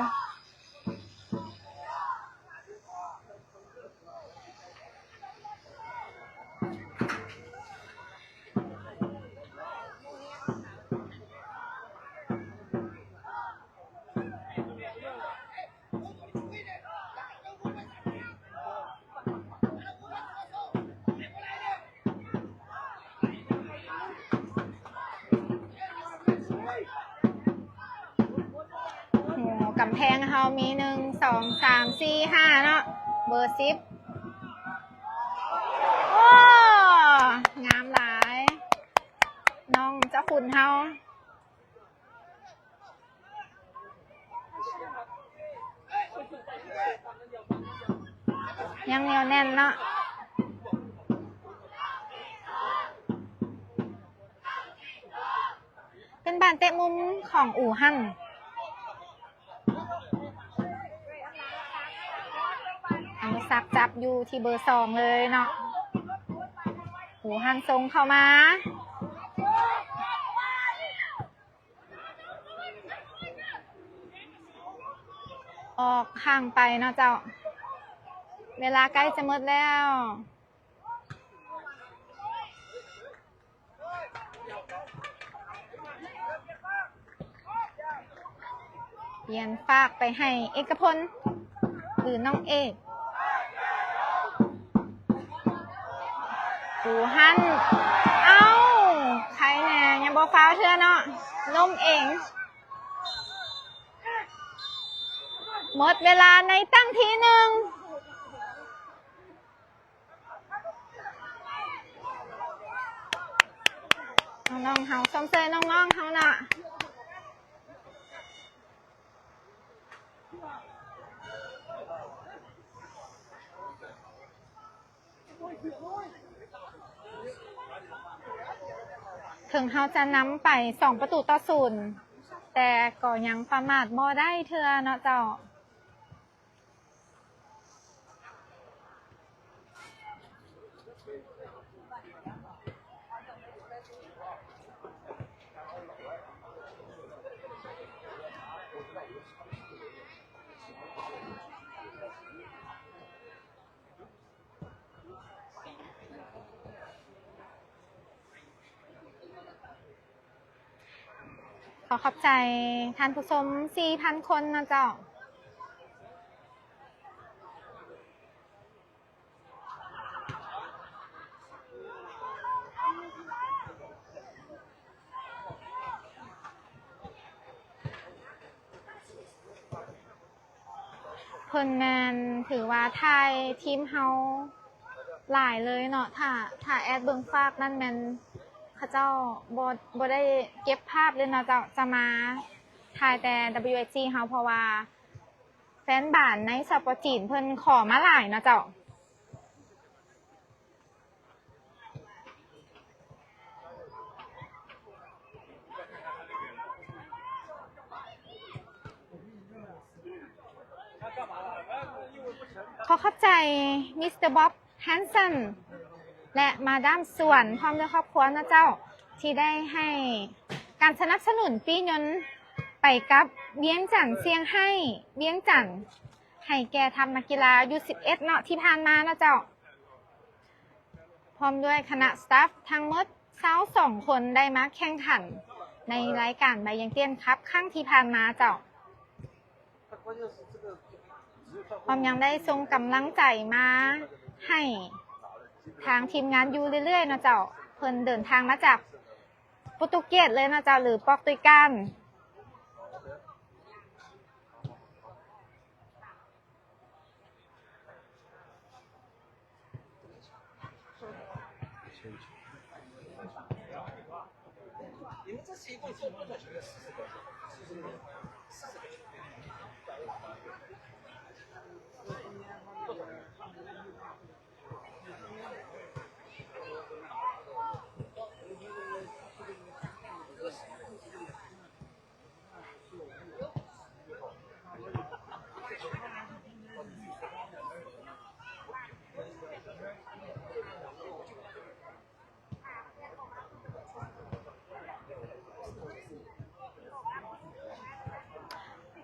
ໂອ້ ກຳແພງເຮົາມີ ໜຶ່ງ ສອງ ສາມ ສີ່ ຫ້າ ເນາະ ເບີສິບ. ໂອ້ ງາມຫຼາຍ ນ້ອງເຈົ້າຂຸນເຮົາ. ຍັງໜຽວແໜ້ນເນາະ ເປັນບານເຕະມຸມຂອງອູຮັນ. ອະນຸສັກຈັບຢູ່ທີ່ເບີສອງເລີຍເນາະ ອູຮັນສົ່ງເຂົ້າມາ. ອອກຫ່າງໄປເນາະເຈົ້າ ເວລາໃກ້ຈະໝົດແລ້ວ. ປ່ຽນຟາກໄປໃຫ້ເອກະພົນ ຫຼື ນ້ອງເອກ. ອູຮັນ ເອົ້າ ໃຄແນ່ ຍັງບໍ່ຟາວເທື່ອເນາະ ລົ້ມເອງ. ໝົດເວລາໃນຕັ້ງທີໜຶ່ງ. ນ້ອງໆເຮົາ ຊົມເຊີຍນ້ອງໆເຮົາເນາະ. ເຖິງເຮົາຈະນຳໄປສອງປະຕູຕໍ່ສູນ ແຕ່ກໍຍັງປະໝາດບໍ່ໄດ້ເທື່ອເນາະເຈົ້າ. ຂໍ ຂອບໃຈທ່ານຜູ້ຊົມສີ່ພັນຄົນເນາະເຈົ້າ. ເພິ່ນແມ່ນຖືວ່າຖ່າຍທີມເຮົາຫຼາຍເລີຍເນາະ. ຖ້າ ຖ້າແອດເບິ່ງຟາກນັ້ນແມ່ນເຂົາເຈົ້າບໍ່ ບໍ່ໄດ້ເກັບພາບເລີຍເນາະເຈົ້າ, ຈະມາຖ່າຍແຕ່ WSC ເຮົາ ເພາະວ່າ ແຟນບານໃນສປປ ຈີນເພິ່ນຂໍມາຫຼາຍເນາະເຈົ້າ. ຂໍຂອບໃຈ ມິສເຕີ ບັອບ ແຮນສັນ ແລະ ມາດາມ ສວນ ພ້ອມດ້ວຍຄອບຄົວເນາະເຈົ້າ ທີ່ໄດ້ໃຫ້ການສະໜັບສະໜູນປີ້ຍົນໄປກັບວຽງຈັນ ຊຽງໄຮ້ ວຽງຈັນ ໃຫ້ແກ່ທັບນັກກິລາ ຢູສິບເອັດ ເນາະ ທີ່ຜ່ານມາເນາະເຈົ້າ. ພ້ອມດ້ວຍຄະນະສະຕາຟທັງໝົດຊາວສອງຄົນ ໄດ້ມາແຂ່ງຂັນໃນລາຍການ ບາຢຽງຕຽນ ຄັບ ຄັ້ງທີ່ຜ່ານມາເຈົ້າ. ພ້ອມຍັງໄດ້ສົ່ງກຳລັງໃຈມາໃຫ້ທາງທີມງານຢູ່ເລື້ອຍໆເນາະເຈົ້າ. ເພິ່ນເດີນທາງມາຈາກໂປຣຕຸເກດເລີຍເນາະເຈົ້າ ຫຼື ປອກຕຸຍການ.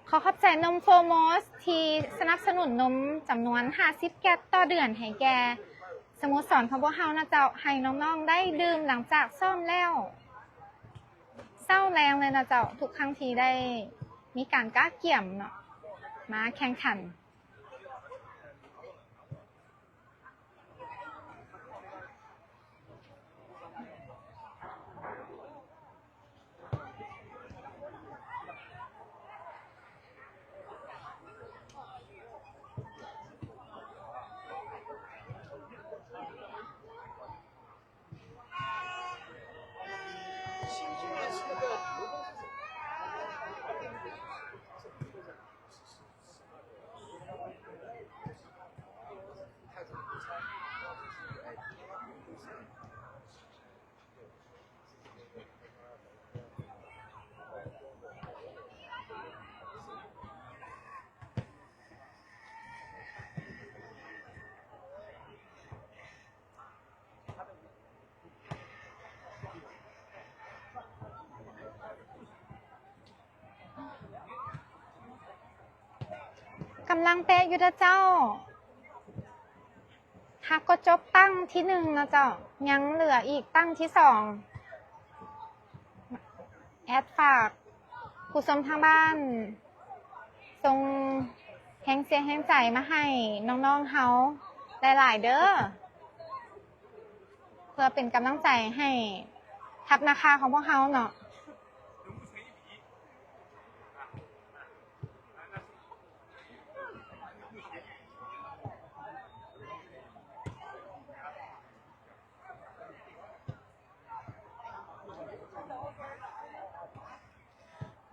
ຂໍຂອບໃຈນົມ Foremost ທີ່ສະໜັບສະໜູນນົມຈຳນວນຫ້າສິບແກັດຕໍ່ເດືອນໃຫ້ແກ່ສະໂມສອນຂອງພວກເຮົານະເຈົ້າ, ໃຫ້ນ້ອງໆໄດ້ດື່ມຫຼັງຈາກຊ້ອມແລ້ວ. ເຊົ້າແລງເລີຍນະເຈົ້າ, ທຸກຄັ້ງທີ່ໄດ້ມີການກະກຽມເນາະ ມາແຂ່ງຂັນ. ກຳລັງເຕະຢູ່ເດີເຈົ້າ. ຫາກກໍຈົບຕັ້ງທີໜຶ່ງເນາະເຈົ້າ, ຍັງເຫຼືອອີກຕັ້ງທີສອງ. ແອດຝາກຜູ້ຊົມທາງບ້ານ ສົ່ງແຮງເຊຍແຮງໃຈມາໃຫ້ນ້ອງໆເຮົາຫຼາຍໆເດີ, ເພື່ອເປັນກຳລັງໃຈໃຫ້ທັບນາຄາຂອງພວກເຮົາເນາະ.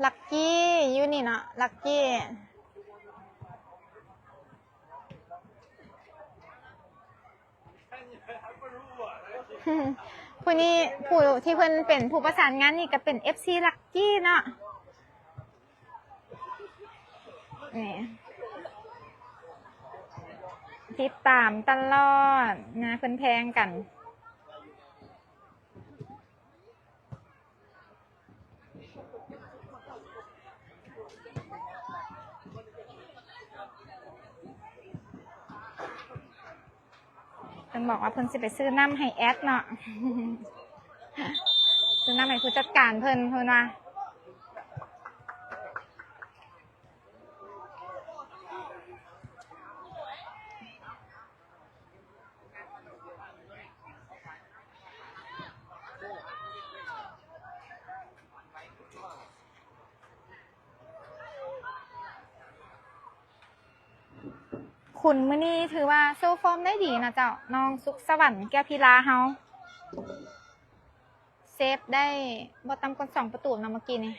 ລັກກີ້ຢູ່ນີ້ເນາະ, ລັກກີ້. ຜູ້ນີ້ ຜູ້ທີ່ເພິ່ນເປັນຜູ້ປະສານງານນີ້ກໍເປັນເອັຟຊີລັກກີ້ເນາະ. ນີ້ ຕິດຕາມຕະຫຼອດນະ, ເພິ່ນແພງກັນ. ເພິ່ນບອກວ່າເພິ່ນຊິໄປຊື້ນ້ຳໃຫ້ແອດເນາະ, ຊື້ນ້ຳໃຫ້ຜູ້ຈັດການເພິ່ນ, ເພິ່ນວ່າ ຄຸນມື້ນີ້ຖືວ່າໂຊຟອມໄດ້ດີນະເຈົ້າ, ນ້ອງສຸກສະຫວັນ ແກ້ວພິລາເຮົາ ເຊບໄດ້ບໍ່ຕ່ຳກວ່າສອງປະຕູເນາະ ເມື່ອກີ້ນີ້.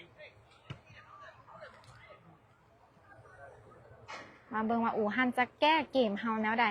ມາເບິ່ງວ່າອູຮັນຈະແກ້ເກມເຮົາແນວໃດ.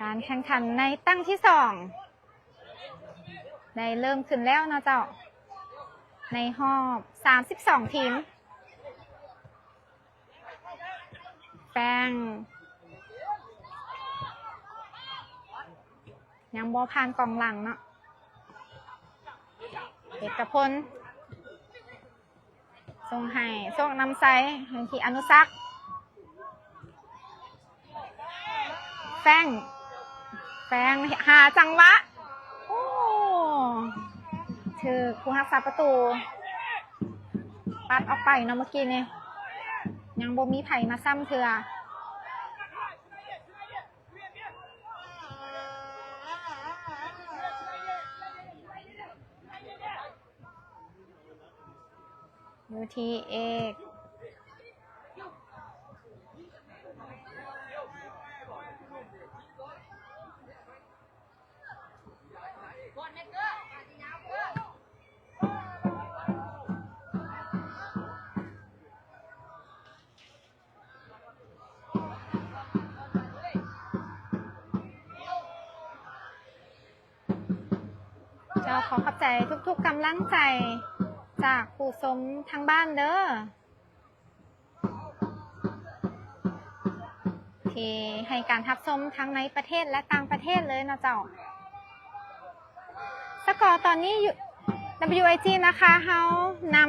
ການແຂ່ງຂັນໃນຕັ້ງທີສອງ ໄດ້ເລີ່ມຂຶ້ນແລ້ວເນາະເຈົ້າ, ໃນຮອບສາມສິບສອງທີມ. ແປ້ງ ຍັງບໍ່ຜ່ານກອງຫຼັງເນາະ. ເອກະພົນ ສົ່ງໃຫ້ໂຊກນຳໄຊ ໃຫ້ທີ່ອະນຸສັກ. ແຟງ ແຟງ ຫາຈັງຫວະ ໂອ້ ຖືກຜູ້ຮັກສາປະຕູປັດອອກໄປເນາະ ເມື່ອກີ້ນີ້. ຍັງບໍ່ມີໃຜມາຊ້ຳເທື່ອ. ຢູ່ທີ່ເອກ ເຈົ້າ ຂໍຂອບໃຈທຸກໆກຳລັງໃຈຈາກຜູ້ຊົມທາງບ້ານເດີ້ ທີ່ໃຫ້ການຮັບຊົມທັງໃນປະເທດ ແລະ ຕ່າງປະເທດເລີຍເນາະເຈົ້າ. ສະກໍຕອນນີ້ຢູ່ WIG ນາຄາເຮົານຳ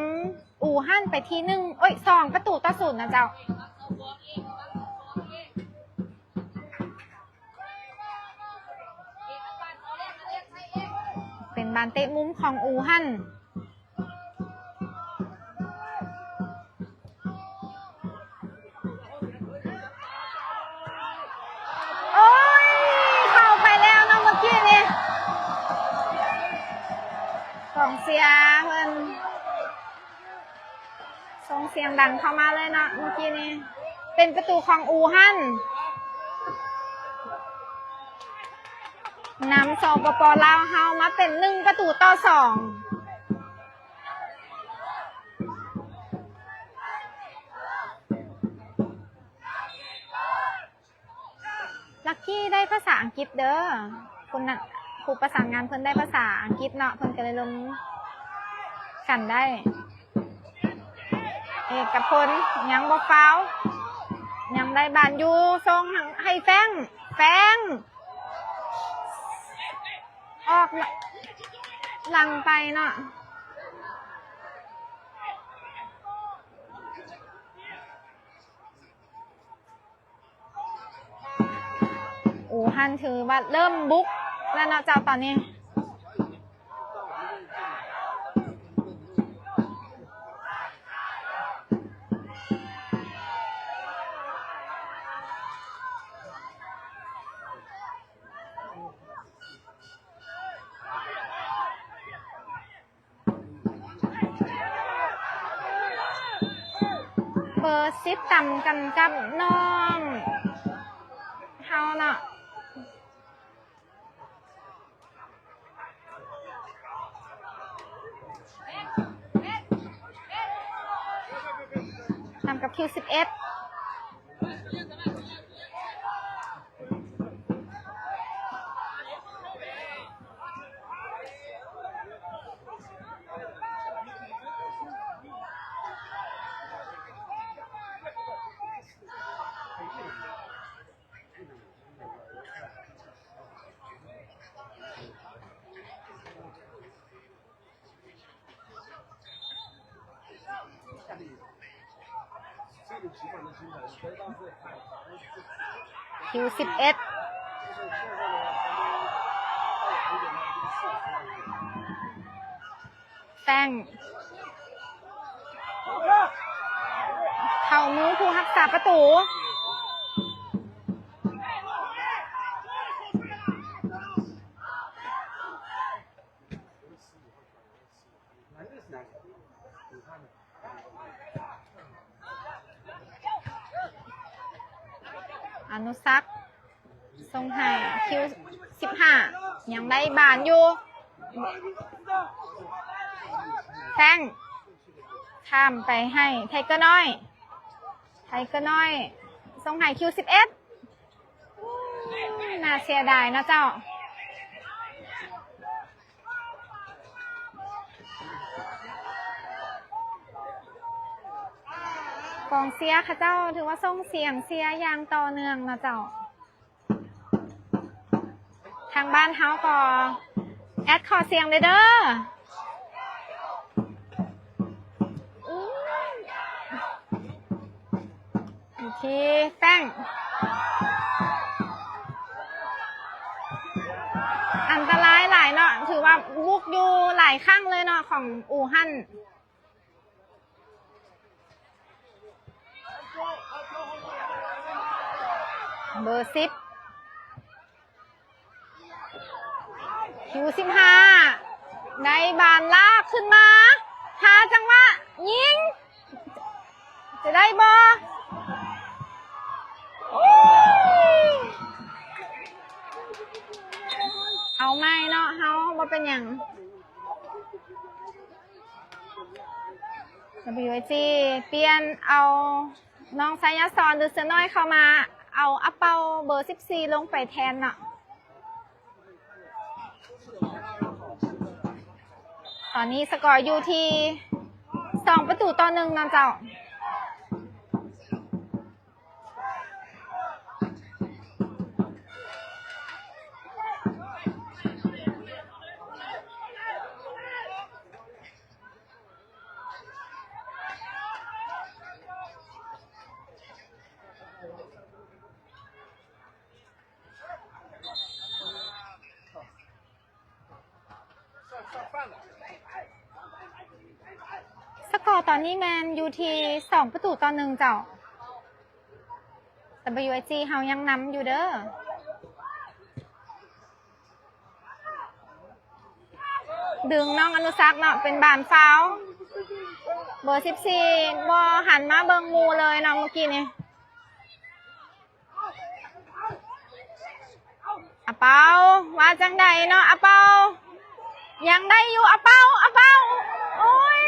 ອູຮັນໄປທີ່ໜຶ່ງ ໂອ້ຍ ສອງປະຕູຕໍ່ສູນນະເຈົ້າ. ເປັນບານເຕະມຸມຂອງອູຮັນ. ໂອ້ຍ ເຂົ້າໄປແລ້ວເນາະ ເມື່ອກີ້ນີ້ ກອງເຊຍເພິ່ນ ສົ່ງສຽງດັງເຂົ້າມາເລີຍເນາະ ເມື່ອກີ້ນີ້. ເປັນປະຕູຂອງອູຮັນ ນຳ ສປປ ລາວ ເຮົາມາເປັນໜຶ່ງປະຕູຕໍ່ສອງ. ລັກກີ້ໄດ້ພາສາອັງກິດເດີ້ ຄົນນັ້ນ ຜູ້ປະສານງານເພິ່ນໄດ້ພາສາອັງກິດເນາະ ເພິ່ນກໍເລີຍລົມກັນໄດ້. ເອກະພົນ ຍັງບໍ່ຟາວ ຍັງໄດ້ບານຢູ່ ສົ່ງໃຫ້ແຟງ ແຟງ ອອກຫຼັງໄປເນາະ. ອູຮັນຖືວ່າເລີ່ມບຸກແລ້ວເນາະເຈົ້າຕອນນີ້. ເບີສິບຕຳກັນກັບນ້ອງເຮົາເນາະ ນຳກັບຄິວສິບເອັດ. ຄິວສິບເອັດ. ແຟງ ເຂົ້າມືຜູ້ຮັກສາປະຕູ. ອະນຸສັກ ສົ່ງໃຫ້ຄິວສິບຫ້າ ຍັງໄດ້ບານຢູ່ ແຟງ ຂ້າມໄປໃຫ້ໄທເກີນ້ອຍ ໄທເກີນ້ອຍ ສົ່ງໃຫ້ຄິວສິບເອັດ ອືມ ໜ້າເສຍດາຍເນາະເຈົ້າ. ກອງເຊຍເຂົາເຈົ້າຖືວ່າສົ່ງສຽງເຊຍຢ່າງຕໍ່ເນື່ອງເນາະເຈົ້າ. ທາງບ້ານເຮົາກໍແອັດຂໍສຽງເດີເດີ. ອືມ ໂອເຄ ແຟງ ອັນຕະລາຍຫຼາຍເນາະ ຖືວ່າບຸກຢູ່ຫຼາຍຄັ້ງເລີຍເນາະ ຂອງອູຮັນ. ເບີສິບ ຄິວສິບຫ້າ ໄດ້ບານລາກຂຶ້ນມາ ຫາຈັງຫວະຍິງ ຈະໄດ້ບໍ່? ໂອ້ຍ ເອົາໃໝ່ເນາະ ເຮົາບໍ່ເປັນຫຍັງ. ດັບເບິນຢູໄອຈີ ປ່ຽນເອົານ້ອງໄຊຍະສອນ ຫຼື ເສືອນ້ອຍເຂົ້າມາ ເອົາອາເປົາເບີສິບສີ່ລົງໄປແທນເນາະ. ຕອນນີ້ສະກໍຢູ່ທີ່ສອງປະຕູຕໍ່ໜຶ່ງເນາະເຈົ້າ. ສະກໍຕອນນີ້ແມ່ນຢູ່ທີ່ສອງປະຕູຕໍ່ໜຶ່ງເຈົ້າ. ດັບເບິນຢູໄອຈີ ເຮົາຍັງນຳຢູ່ເດີ. ດຶງນ້ອງອະນຸສັກເນາະ ເປັນບານຟາວ. ເບີສິບສີ່ ບໍ່ຫັນມາເບິ່ງໝູ່ເລີຍເນາະ ເມື່ອກີ້ນີ້. ອາເປົາ ວ່າຈັ່ງໃດເນາະ ອາເປົາ ຍັງໄດ້ຢູ່ ອາເປົາ ອາເປົາ ໂອ້ຍ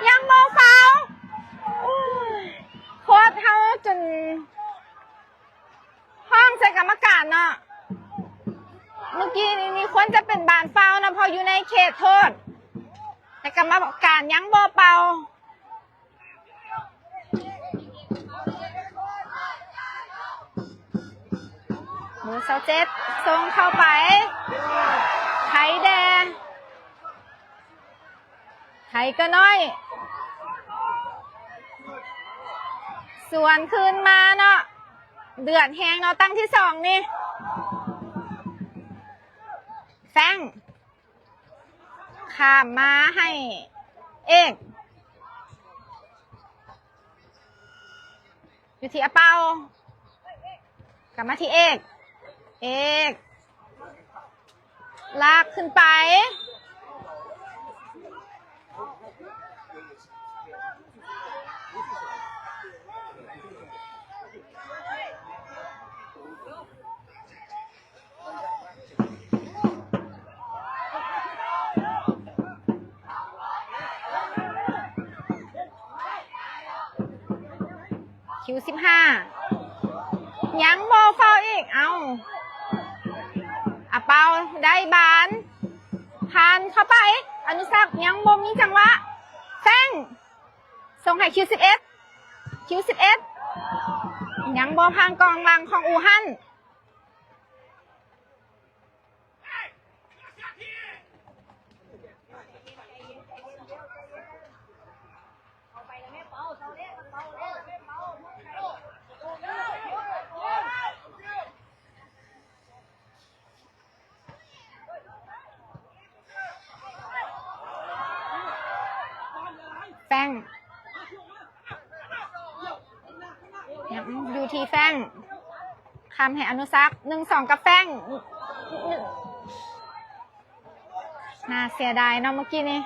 ຍັງບໍ່ຟາວ. ໂອ້ຍ ໂຄດເຮົາຈົນຮ້ອງໃສ່ກຳມະການເນາະ ເມື່ອກີ້ນີ້ ນີ້ຄວນຈະເປັນບານຟາວເນາະ ເພາະຢູ່ໃນເຂດໂທດ ແຕ່ກຳມະການຍັງບໍ່ເປົ່າ. ເບີຊາວເຈັດ ສົ່ງເຂົ້າໄປ ໄທແດ່ ໄທກະນ້ອຍ ສວນຄືນມາເນາະ ເດືອດແຮງເນາະ ຕັ້ງທີສອງນີ້ ແຟງ ຂ້າມມາໃຫ້ເອກ ຢູ່ທີ່ອາເປົາ ກັບມາທີ່ເອກ ເອກ ລາກຂຶ້ນໄປ. ຄິວສິບຫ້າ ຍັງບໍ່ເຝົ້າອີກ ເອົ້າ ອາເປົາໄດ້ບານ ຜ່ານເຂົ້າໄປ ອະນຸສັກ ຍັງບໍ່ມີຈັງຫວະ ແຊງ ສົ່ງໃຫ້ຄິວສິບເອັດ ຄິວສິບເອັດ ຍັງບໍ່ຜ່ານກອງຫຼັງຂອງອູຮັນ. ເ ທີ່ແຟງ ຂ້າມໃຫ້ອະນຸສັກ ໜຶ່ງສອງ ກັບແຟງ. ໜ້າເສຍດາຍເນາະ ເມື່ອກີ້ນີ້.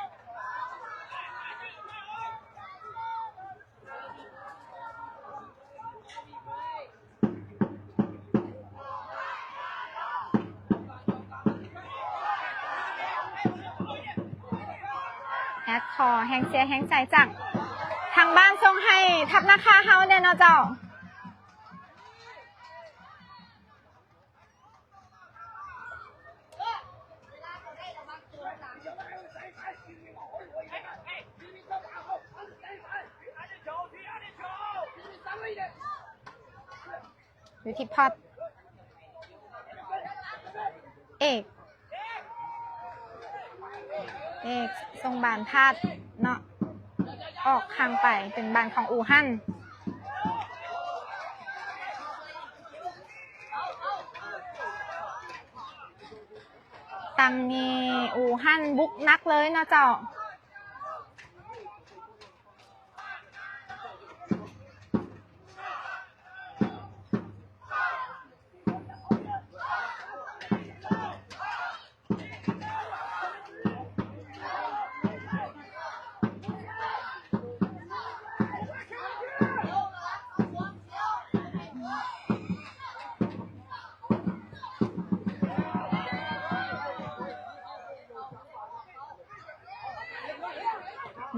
ແອັດຂໍແຮງເຊຍແຮງໃຈຈາກທາງບ້ານສົ່ງໃຫ້ທັບນາຄາເຮົາແດ່ເນາະເຈົ້າ. ຢູ່ທີ່ພອດ ເອກ ເອກສົ່ງບານພາດເນາະ ອອກຂ້າງໄປ ເປັນບານຂອງອູຮັນ. ຕັ້ງນີ້ອູຮັນບຸກໜັກເລີຍເນາະເຈົ້າ.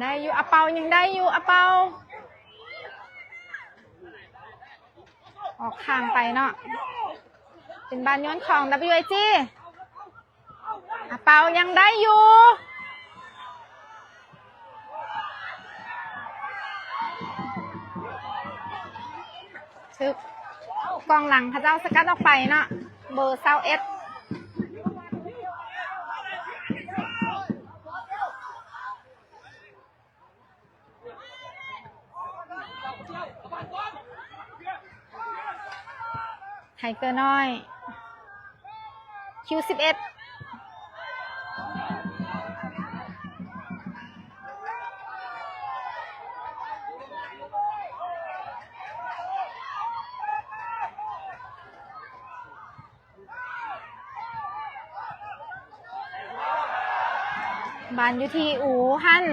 ໄດ້ຢູ່ ອາເປົາ ຍັງໄດ້ຢູ່ ອາເປົາ ອອກຂ້າງໄປເນາະ ເປັນບານໂຍນຂອງ WIG. ອາເປົາ ຍັງໄດ້ຢູ່ ຖືກກອງຫຼັງເຂົາເຈົ້າສະກັດອອກໄປເນາະ ເບີຊາວເອັດ. ໄທເກີນ້ອຍ ຄິວສິບເອັດ ບານຢູ່ທີ່ອູຮັນ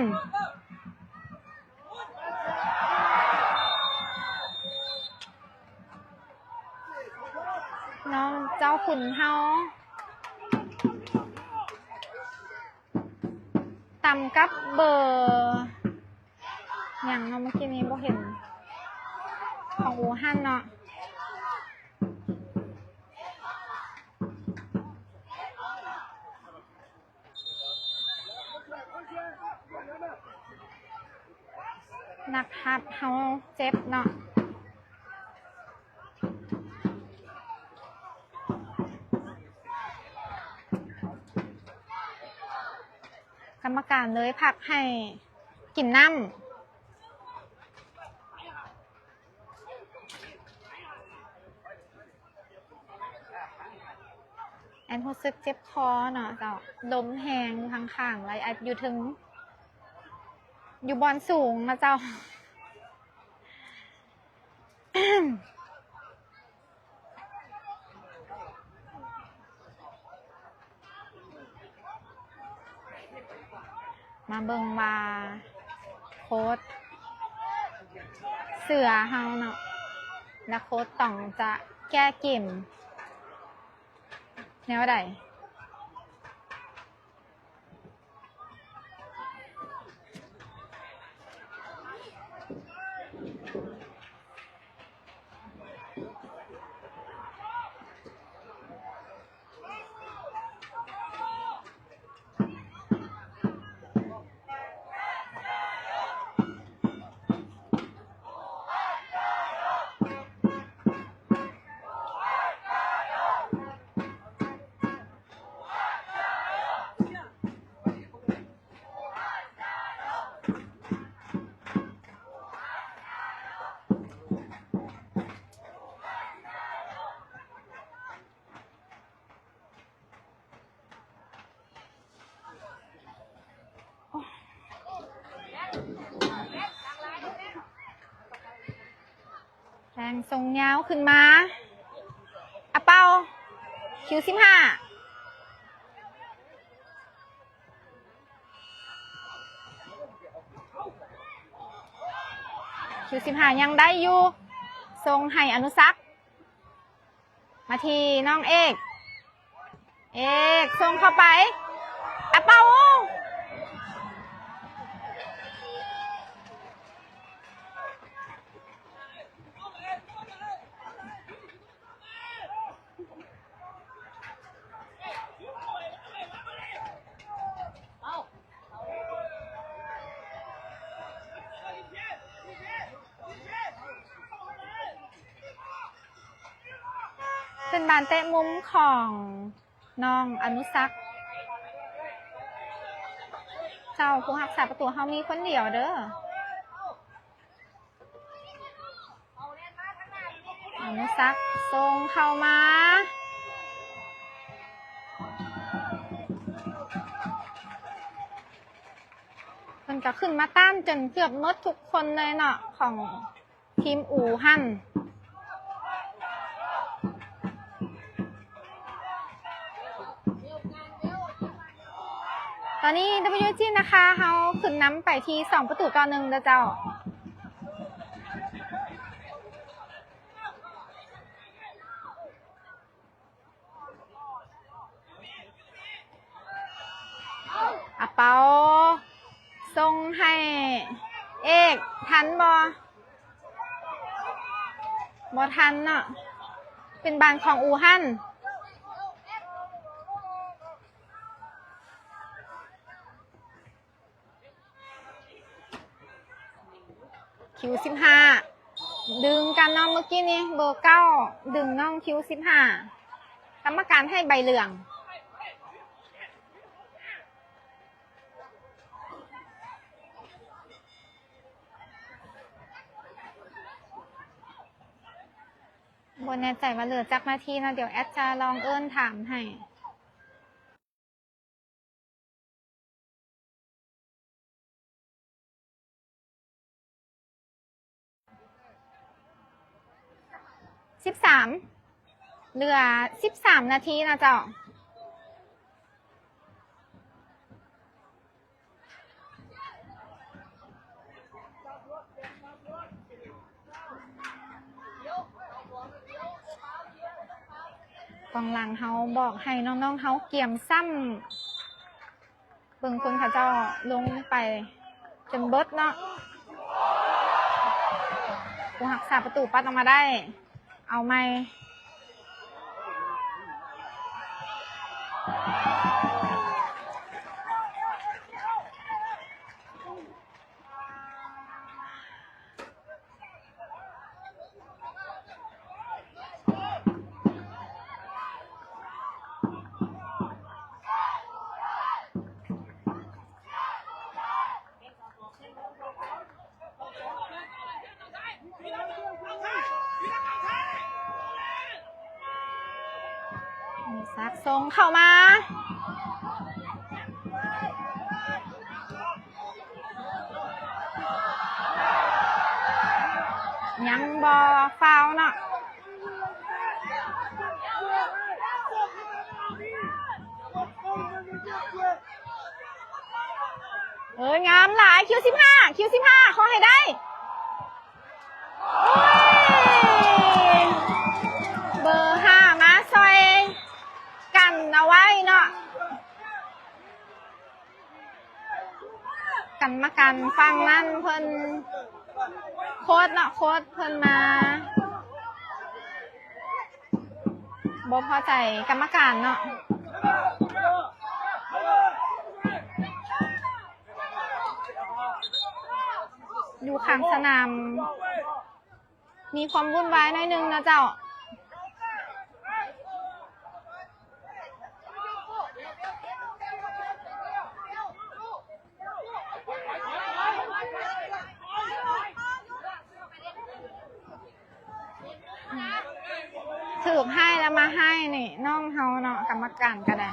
ນ້ອງເຈົ້າຂຸນເຮົາ ຕຳກັບເບີຫຍັງເນາະ ເມື່ອກີ້ນີ້ບໍ່ເຫັນ ຂອງອູຮັນເນາະ. ນັກຮັບເຮົາເຈັບເນາະ ກຳມະການເລີຍພັກໃຫ້ກິນນ້ຳ. ແອນຮູ້ສຶກເຈັບຄໍເນາະເຈົ້າ ລົມແຮງຢູ່ຂ້າງໆ ແລ້ວແອນຢູ່ເທິງ ຢູ່ບ່ອນສູງນະເຈົ້າ. ມາເບິ່ງວ່າໂຄດເສືອເຮົາເນາະ ແລະ ໂຄດຕອງຈະແກ້ເກມແນວໃດ? ແບ່ງສົ່ງຍາວຂຶ້ນມາ ອາເປົາ ຄິວສິບຫ້າ ຄິວສິບຫ້າ ຍັງໄດ້ຢູ່ ສົ່ງໃຫ້ອະນຸສັກ ມາທີ່ນ້ອງເອກ ເອກ ສົ່ງເຂົ້າໄປ ອາເປົາ. ເປັນບານເຕະມຸມຂອງນ້ອງອະນຸສັກ. ເຈົ້າ ຜູ້ຮັກສາປະຕູເຮົາມີຄົນດຽວເດີ້. ອະນຸສັກສົ່ງເຂົ້າມາ ເພິ່ນກໍຂຶ້ນມາຕ້ານຈົນເກືອບໝົດທຸກຄົນເລີຍເນາະ ຂອງທີມອູຮັນ. ຕອນນີ້ ດັບເບິນຢູຈີ ນາຄາ ເຮົາຂຶ້ນນຳໄປທີ່ສອງປະຕູຕໍ່ໜຶ່ງເດີ້ເຈົ້າ. ອາເປົາ ສົ່ງໃຫ້ເອກ ທັນບໍ່? ບໍ່ທັນເນາະ ເປັນບານຂອງອູຮັນ. ຄິວສິບຫ້າ ດຶງກັນເນາະ ເມື່ອກີ້ນີ້ເບີເກົ້າດຶງນ້ອງຄິວສິບຫ້າ ກຳມະການໃຫ້ໃບເຫຼືອງ. ບໍ່ແນ່ໃຈວ່າເຫຼືອຈັກນາທີເນາະ ດຽວແອດຈະລອງເອີ້ນຖາມໃຫ້. ສິບສາມ ເຫຼືອສິບສາມນາທີນະເຈົ້າ. ກອງຫຼັງເຮົາບອກໃຫ້ນ້ອງໆເຮົາກຽມຊ້ຳ ເບິ່ງຄົນເຂົາເຈົ້າລົງໄປຈົນເບິດເນາະ. ຜູ້ຮັກສາປະຕູປັດອອກມາໄດ້ ເອົາໃໝ່. ສັກສົ່ງເຂົ້າມາ ຍັງບໍ່ຟາວເນາະ. ເອີ ງາມຫຼາຍ ຄິວສິບຫ້າ ຄິວສິບຫ້າ ຂໍໃຫ້ໄດ້. ໂອ້ຍ ເບີຫ້າມາຊ່ອຍກັນເອົາໄວ້ເນາະ. ກຳມະການຝັ່ງນັ້ນເພິ່ນ ໂຄດເນາະ ໂຄດເພິ່ນມາ ບໍ່ພໍໃຈກຳມະການເນາະ. ຢູ່ຂ້າງສະໜາມ ມີຄວາມວຸ່ນວາຍໜ້ອຍໜຶ່ງເນາະເຈົ້າ. ຖືກໃຫ້ແລ້ວມາໃຫ້ນີ້ນ້ອງເຮົາເນາະ ກຳມະການກໍໄດ້.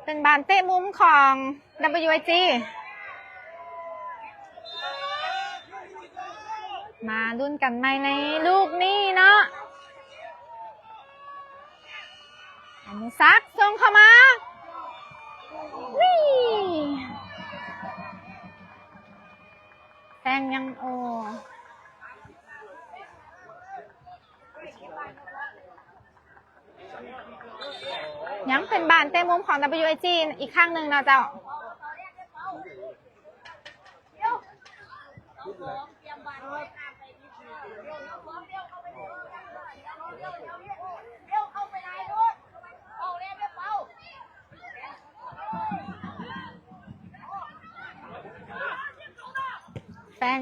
ເປັນບານເຕະມຸມຂອງ ດັບເບິນຢູໄອຈີ ມາລຸ້ນກັນໃໝ່ໃນລູກນີ້ເນາະ. ອະນຸສັກສົ່ງເຂົ້າມາ ວິ ແຊງຍັງ ໂອ ຍັງເປັນບານເຕະມຸມຂອງດັບເບິນຢູໄອຈີອີກຄັ້ງໜຶ່ງເນາະເຈົ້າ. ແປ້ງ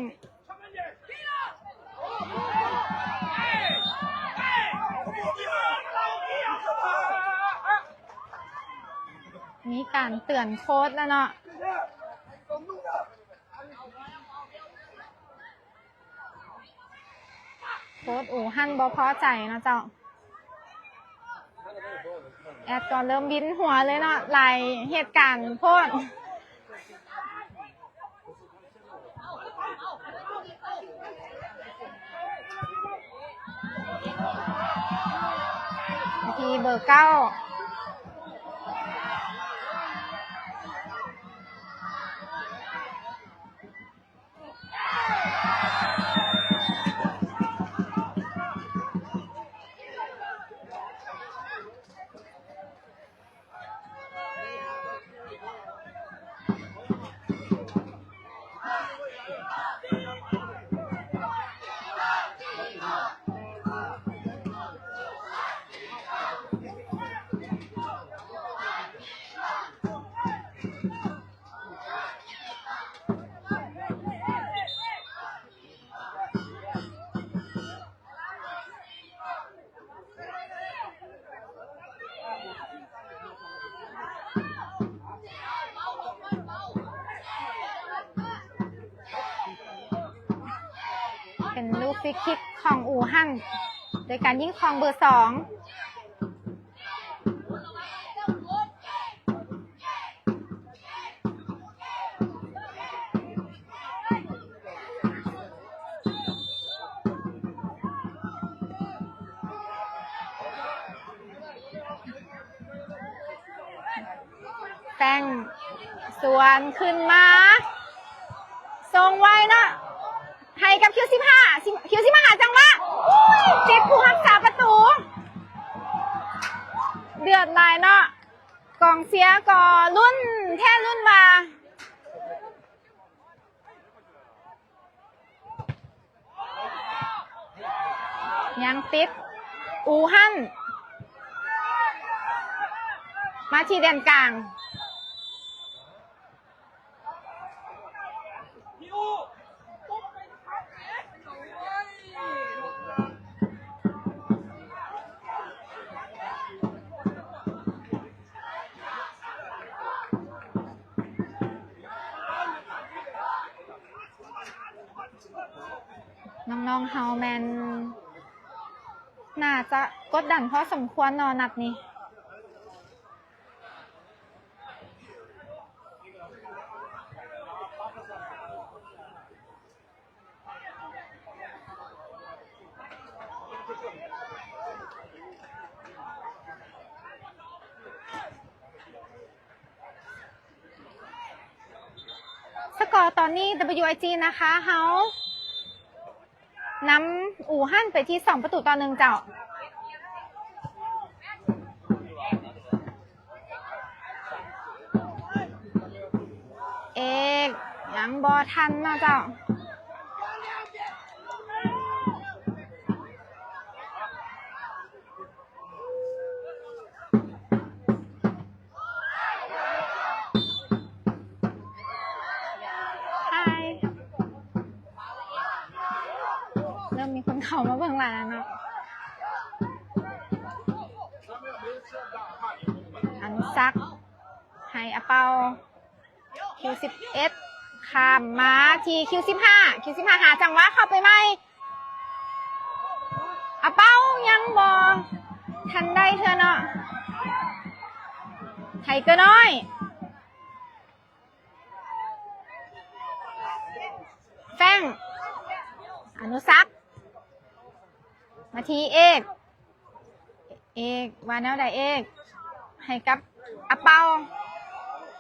ມີການເຕືອນໂຄ້ດແລ້ວເນາະ. ໂຄ້ດອູຮັນບໍ່ພໍໃຈເນາະເຈົ້າ. ແອດກໍເລີ່ມວິນຫົວເລີຍເນາະ, ຫຼາຍເຫດການໂພດ. ທີ່ເບີເກົ້າ ເປັນລູກຟຣີຄິກຂອງອູຮັນ ໂດຍການຍິງຂອງເບີສອງ. ແປ້ງສວນຂຶ້ນມາ ສົ່ງໄວເນາະ ໃຫ້ກັບຄິວສິບຫ້າ ຄິວສິບຫ້າຫາຈັງຫວະ ຕິດຜູ້ຮັກສາປະຕູ. ເດືອດຫຼາຍເນາະ. ກອງເຊຍກໍລຸ້ນແທ້ລຸ້ນວ່າ ຍັງຕິດ ອູຮັນ ມາທີ່ແດນກາງ. ນ້ອງໆເຮົາແມ່ນໜ້າຈະກົດດັນພໍສົມຄວນເນາະ ນັດນີ້. ສະກໍຕອນນີ້ ດັບເບິນຢູໄອຈີ ນະຄາ ເຮົາ ນຳອູຮັນໄປທີ່ສອງປະຕູຕໍ່ໜຶ່ງເຈົ້າ. ເອກ ຍັງບໍ່ທັນເນາະເຈົ້າ. ຮາຍ ເລີ່ມມີຄົນເຂົ້າມາເບິ່ງຫຼາຍແລ້ວເນາະ. ອະນຸສັກ ໃຫ້ອາເປົາ ຄິວສິບເອັດ ຂ້າມມາທີ່ຄິວສິບຫ້າ ຄິວສິບຫ້າຫາຈັງຫວະເຂົ້າໄປໃໝ່. ອາເປົາຍັງບໍ່ທັນໄດ້ເທື່ອເນາະ. ໄທເກີນ້ອຍ ອະນຸສັກ ມາທີ່ເອກ ເອກ ວ່າແນວໃດເອກ? ໃຫ້ກັບອາເປົາ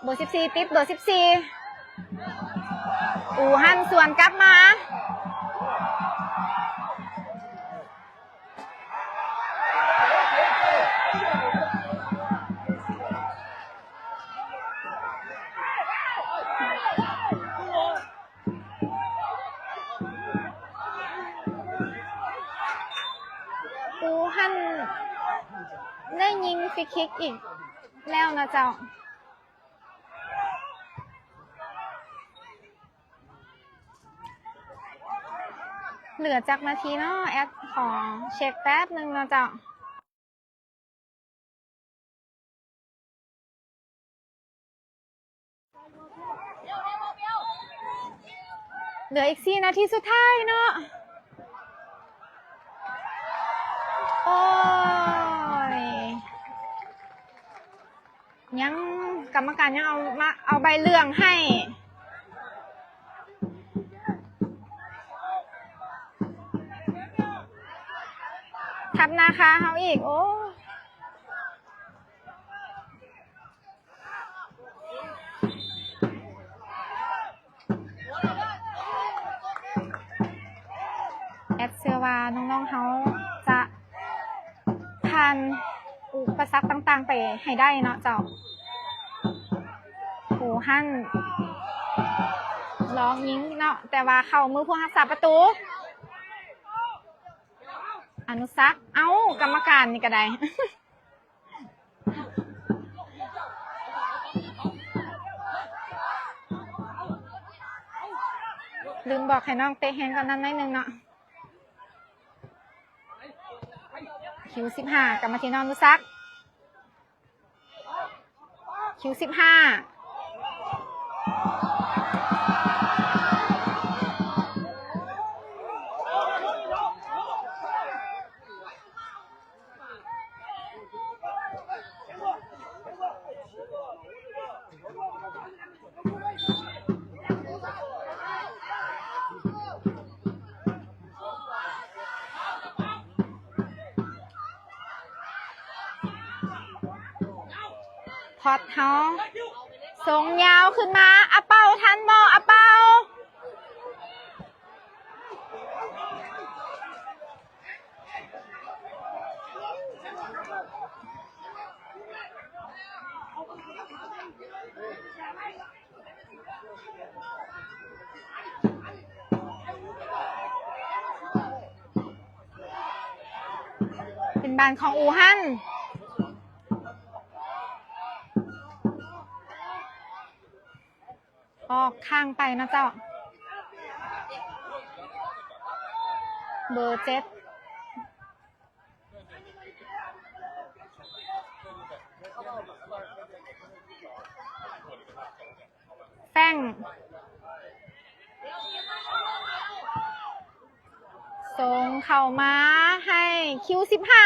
ເບີສິບສີ່ ຕິດເບີສິບສີ່ ອູຮັນສວນກັບມາ. ອູຮັນໄດ້ຍິງຟຣີຄິກອີກແລ້ວນະເຈົ້າ. ເຫຼືອຈັກນາທີເນາະ ແອັດຂໍເຊັກແປັບໜຶ່ງເນາະເຈົ້າ. ເຫຼືອອີກສີ່ນາທີສຸດທ້າຍເນາະ. ໂອ້ຍ ຍັງ ກຳມະການຍັງເອົາມາ ເອົາໃບເຫຼືອງໃຫ້ ທັບໜ້າຄາເຮົາອີກ ໂອ້. ແອັດເຊື່ອວ່ານ້ອງໆເຮົາຈະຜ່ານອຸປະສັກຕ່າງໆໄປໃຫ້ໄດ້ເນາະເຈົ້າ. ໂອ້ຫັ້ນ ລອງຍິງເນາະ ແຕ່ວ່າເຂົ້າມືຜູ້ຮັກສາປະຕູ ອະນຸສັກ. ເອົ້າ ກຳມະການນີ້ກະໄດ້. ລືມບອກໃຫ້ນ້ອງເຕະແຮງກວ່ານັ້ນໜ້ອຍໜຶ່ງເນາະ. ຄິວສິບຫ້າ ກັບມາທີ່ນ້ອງອະນຸສັກ. ຄິວສິບຫ້າ. ພອດເຮົາ ສົ່ງຍາວຂຶ້ນມາ ອາເປົາທັນບໍ່ ອາເປົາ? ເປັນບານຂອງອູຮັນ. ອອກຂ້າງໄປເນາະເຈົ້າ ເບີເຈັດ ແຟງ ສົ່ງເຂົ້າມາໃຫ້ຄິວສິບຫ້າ.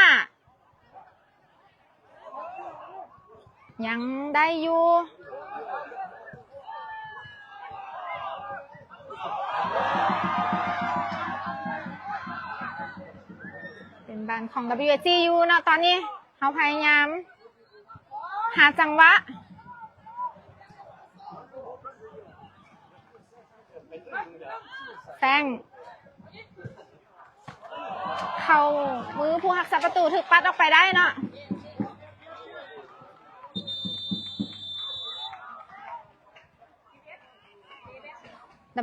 ຍັງໄດ້ຢູ່ ເປັນບານຂອງ WSG ຢູ່ເນາະ ຕອນນີ້ເຮົາພະຍາຍາມຫາຈັງຫວະ. ແຟງ ເຂົ້າມືຜູ້ຮັກສາປະຕູ ຖືກປັດອອກໄປໄດ້ເນາະ.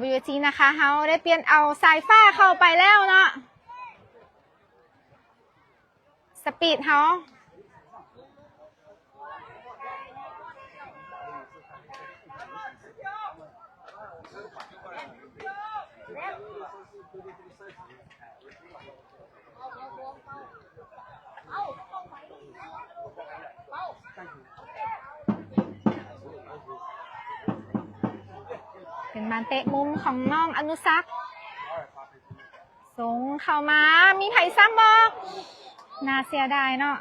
WSG ນະຄາ ເຮົາໄດ້ປ່ຽນເອົາສາຍຟ້າເຂົ້າໄປແລ້ວເນາະ. ສະປີດເຮົາ ເປັນບານເຕະມຸມຂອງນ້ອງອະນຸສັກ. ສົ່ງເຂົ້າມາ ມີໃຜຊ້ຳບໍ່? ໜ້າເສຍດາຍເນາະ.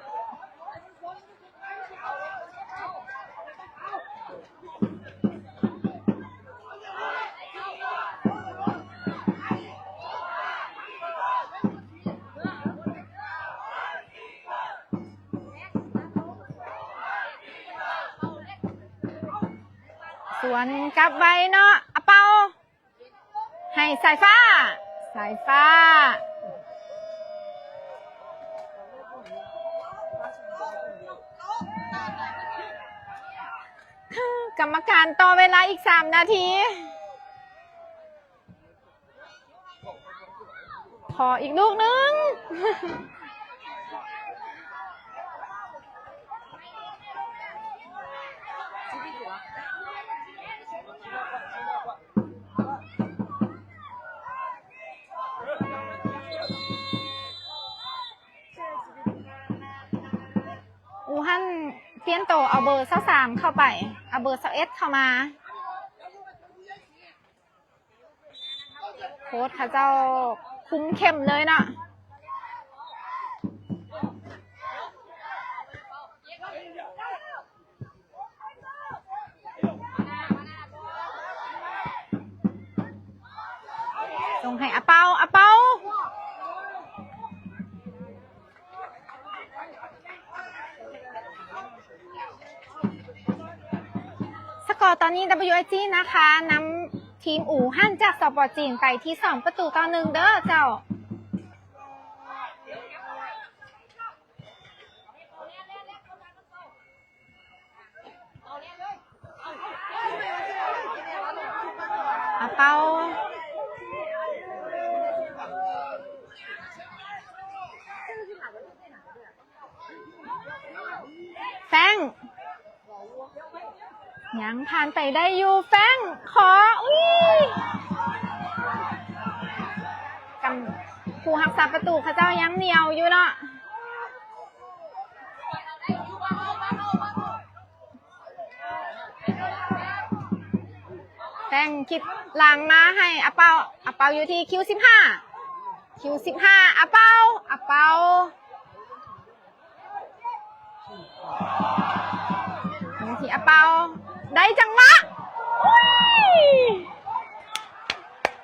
ສວນກັບໄວເນາະ ອາເປົາ ໃຫ້ສາຍຟ້າ ສາຍຟ້າ ກຳມະການຕໍ່ເວລາອີກສາມນາທີ. ຂໍອີກລູກໜຶ່ງ. ອູຮັນປ່ຽນໂຕເອົາເບີຊາວສາມເຂົ້າໄປ ເອົາເບີຊາວເອັດເຂົ້າມາ. ໂຄ້ດເຂົາເຈົ້າຄຸມເຂັ້ມເລີຍເນາະ. ສົ່ງໃຫ້ອາເປົາ ອາເປົາ. ສະກໍຕອນນີ້ WIG ນະຄະ ນຳທີມອູຮັນຈາກ ສປ ຈີນ ໄປທີ່ສອງປະຕູຕໍ່ໜຶ່ງເດີເຈົ້າ. ອາເປົາ ແຟງ ຍັງຜ່ານໄປໄດ້ຢູ່ ແຟງ ຂໍ ອຸ້ຍ ກຳ ຜູ້ຮັກສາປະຕູເຂົາເຈົ້າຍັງໜຽວຢູ່ເນາະ. ແຟງຄິດຫຼັງມາໃຫ້ອາເປົາ ອາເປົາຢູ່ທີ່ຄິວສິບຫ້າ ຄິວສິບຫ້າ ອາເປົາ ອາເປົາ ຢູ່ທີ່ອາເປົາ ໄດ້ຈັງຫວະ ອຸ້ຍ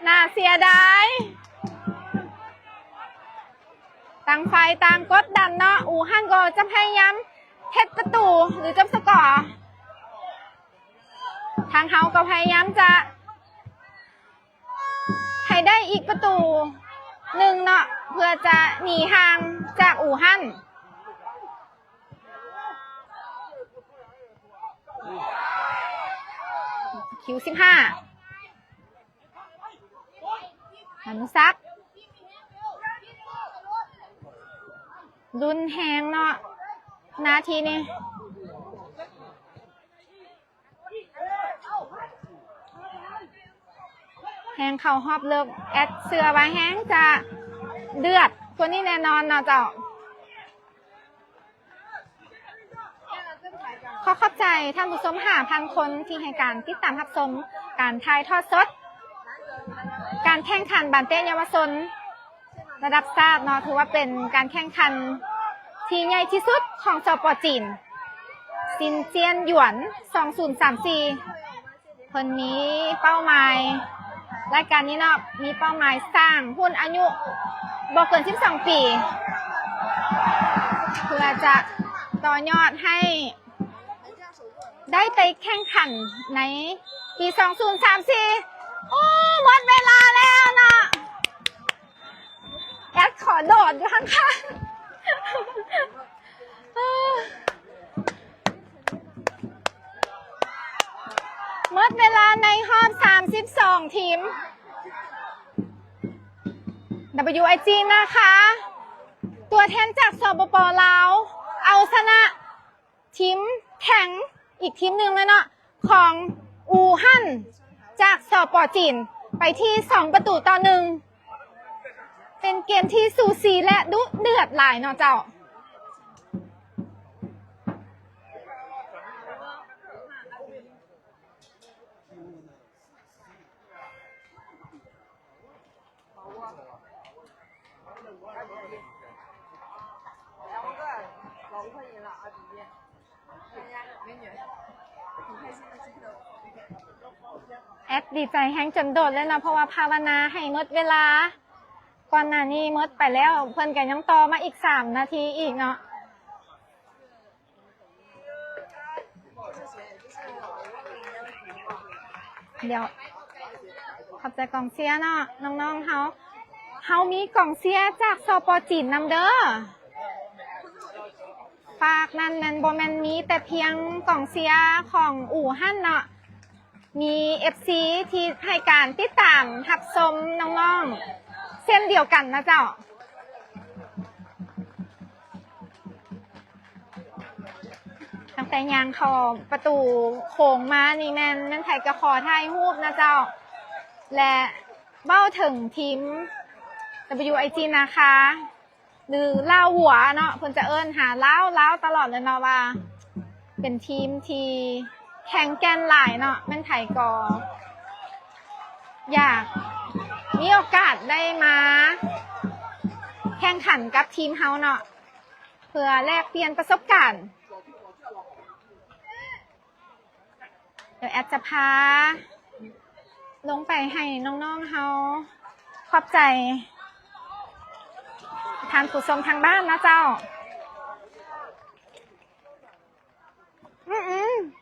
ໜ້າເສຍດາຍ. ຕ່າງຝ່າຍຕ່າງກົດດັນເນາະ ອູຮັນກໍຈະພະຍາຍາມເຮັດປະຕູ ຫຼື ຈົບສະກໍ ທາງເຮົາກໍພະຍາຍາມຈະໃຫ້ໄດ້ອີກປະຕູໜຶ່ງເນາະ ເພື່ອຈະໜີຫ່າງຈາກອູຮັນ. ຄິວສິບຫ້າ ອານຸສັກ ລຸນແຮງເນາະ ນາທີນີ້ ແຮງເຂົ້າຮອບເລິກ ແອັດເຊື່ອວ່າແຮງຈະເດືອດກວ່ານີ້ແນ່ນອນເນາະເຈົ້າ. ຂໍຂອບໃຈທ່ານຜູ້ຊົມຫ້າພັນຄົນທີ່ໃຫ້ການຕິດຕາມຮັບຊົມການຖ່າຍທອດສົດການແຂ່ງຂັນບານເຕະເຍົາວະຊົນລະດັບຊາດເນາະ, ຖືວ່າເປັນການແຂ່ງຂັນທີ່ໃຫຍ່ທີ່ສຸດຂອງ ສປ ຈີນ ຊິນຈຽນຢວນ ສອງພັນຊາວສີ່. ເພິ່ນມີເປົ້າໝາຍ ລາຍການນີ້ເນາະ ມີເປົ້າໝາຍສ້າງຮຸ່ນອາຍຸບໍ່ເກີນສິບສອງປີ ເພື່ອຈະຕໍ່ຍອດໃຫ້ໄດ້ໄປແຂ່ງຂັນໃນປີສອງພັນຊາວສີ່. ໂອ້ ໝົດເວລາແລ້ວເນາະ. ແອັດຂໍໂດດຢູ່ຂ້າງໆ. ໝົດເວລາໃນຮອບສາມສິບສອງທີມ. ດັບເບິນຢູໄອຈີ ນາຄາ ຕົວແທນຈາກ ສປປ ລາວ ເອົາຊະນະທີມແຂງອີກທີມໜຶ່ງເລີຍເນາະ ຂອງອູຮັນຈາກ ສປ ຈີນ ໄປທີ່ສອງປະຕູຕໍ່ໜຶ່ງ. ເປັນເກມທີ່ສູສີ ແລະ ດຸເດືອດຫຼາຍເນາະເຈົ້າ. ແອັດດີໃຈແຮງຈົນໂດດເລີຍເນາະ ເພາະວ່າພາວະນາໃຫ້ໝົດເວລາ. ກ່ອນໜ້ານີ້ໝົດໄປແລ້ວ ເພິ່ນກໍຍັງຕໍ່ມາອີກສາມນາທີອີກເນາະ. ດຽວ ຂອບໃຈກອງເຊຍເນາະ ນ້ອງໆເຮົາ. ເຮົາມີກອງເຊຍຈາກ ສປ ຈີນ ນຳເດີ. ຟາກນັ້ນແມ່ນ ບໍ່ແມ່ນມີແຕ່ພຽງກອງເຊຍຂອງອູ່ຫັ້ນເນາະ, ມີເອັຟຊີທີ່ໃຫ້ການຕິດຕາມຮັບຊົມນ້ອງໆເຊັ່ນດຽວກັນນະເຈົ້າ. ຕັ້ງແຕ່ຍ່າງເຂົ້າປະຕູໂຂງມານີ້ແມ່ນ ແມ່ນໃຜກໍຂໍຖ່າຍຮູບນະເຈົ້າ. ແລະ ເວົ້າເຖິງທີມ WIG ນາຄາ ຫຼື ລາວຫົວເນາະ ເພິ່ນຈະເອີ້ນຫາລາວ ລາວຕະຫຼອດເລີຍເນາະ ວ່າເປັນທີມທີ່ແຂງແກ່ນຫຼາຍເນາະ, ແມ່ນໃຜກໍຢາກມີໂອກາດໄດ້ມາແຂ່ງຂັນກັບທີມເຮົາເນາະ ເພື່ອແລກປ່ຽນປະສົບການ. ດຽວແອດຈະພາລົງໄປໃຫ້ນ້ອງໆເຮົາ. ຂອບໃຈທ່ານຜູ້ຊົມທາງບ້ານເນາະເຈົ້າ. ອືມໆ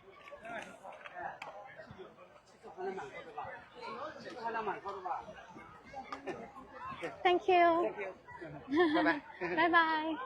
Thank you. Bye bye.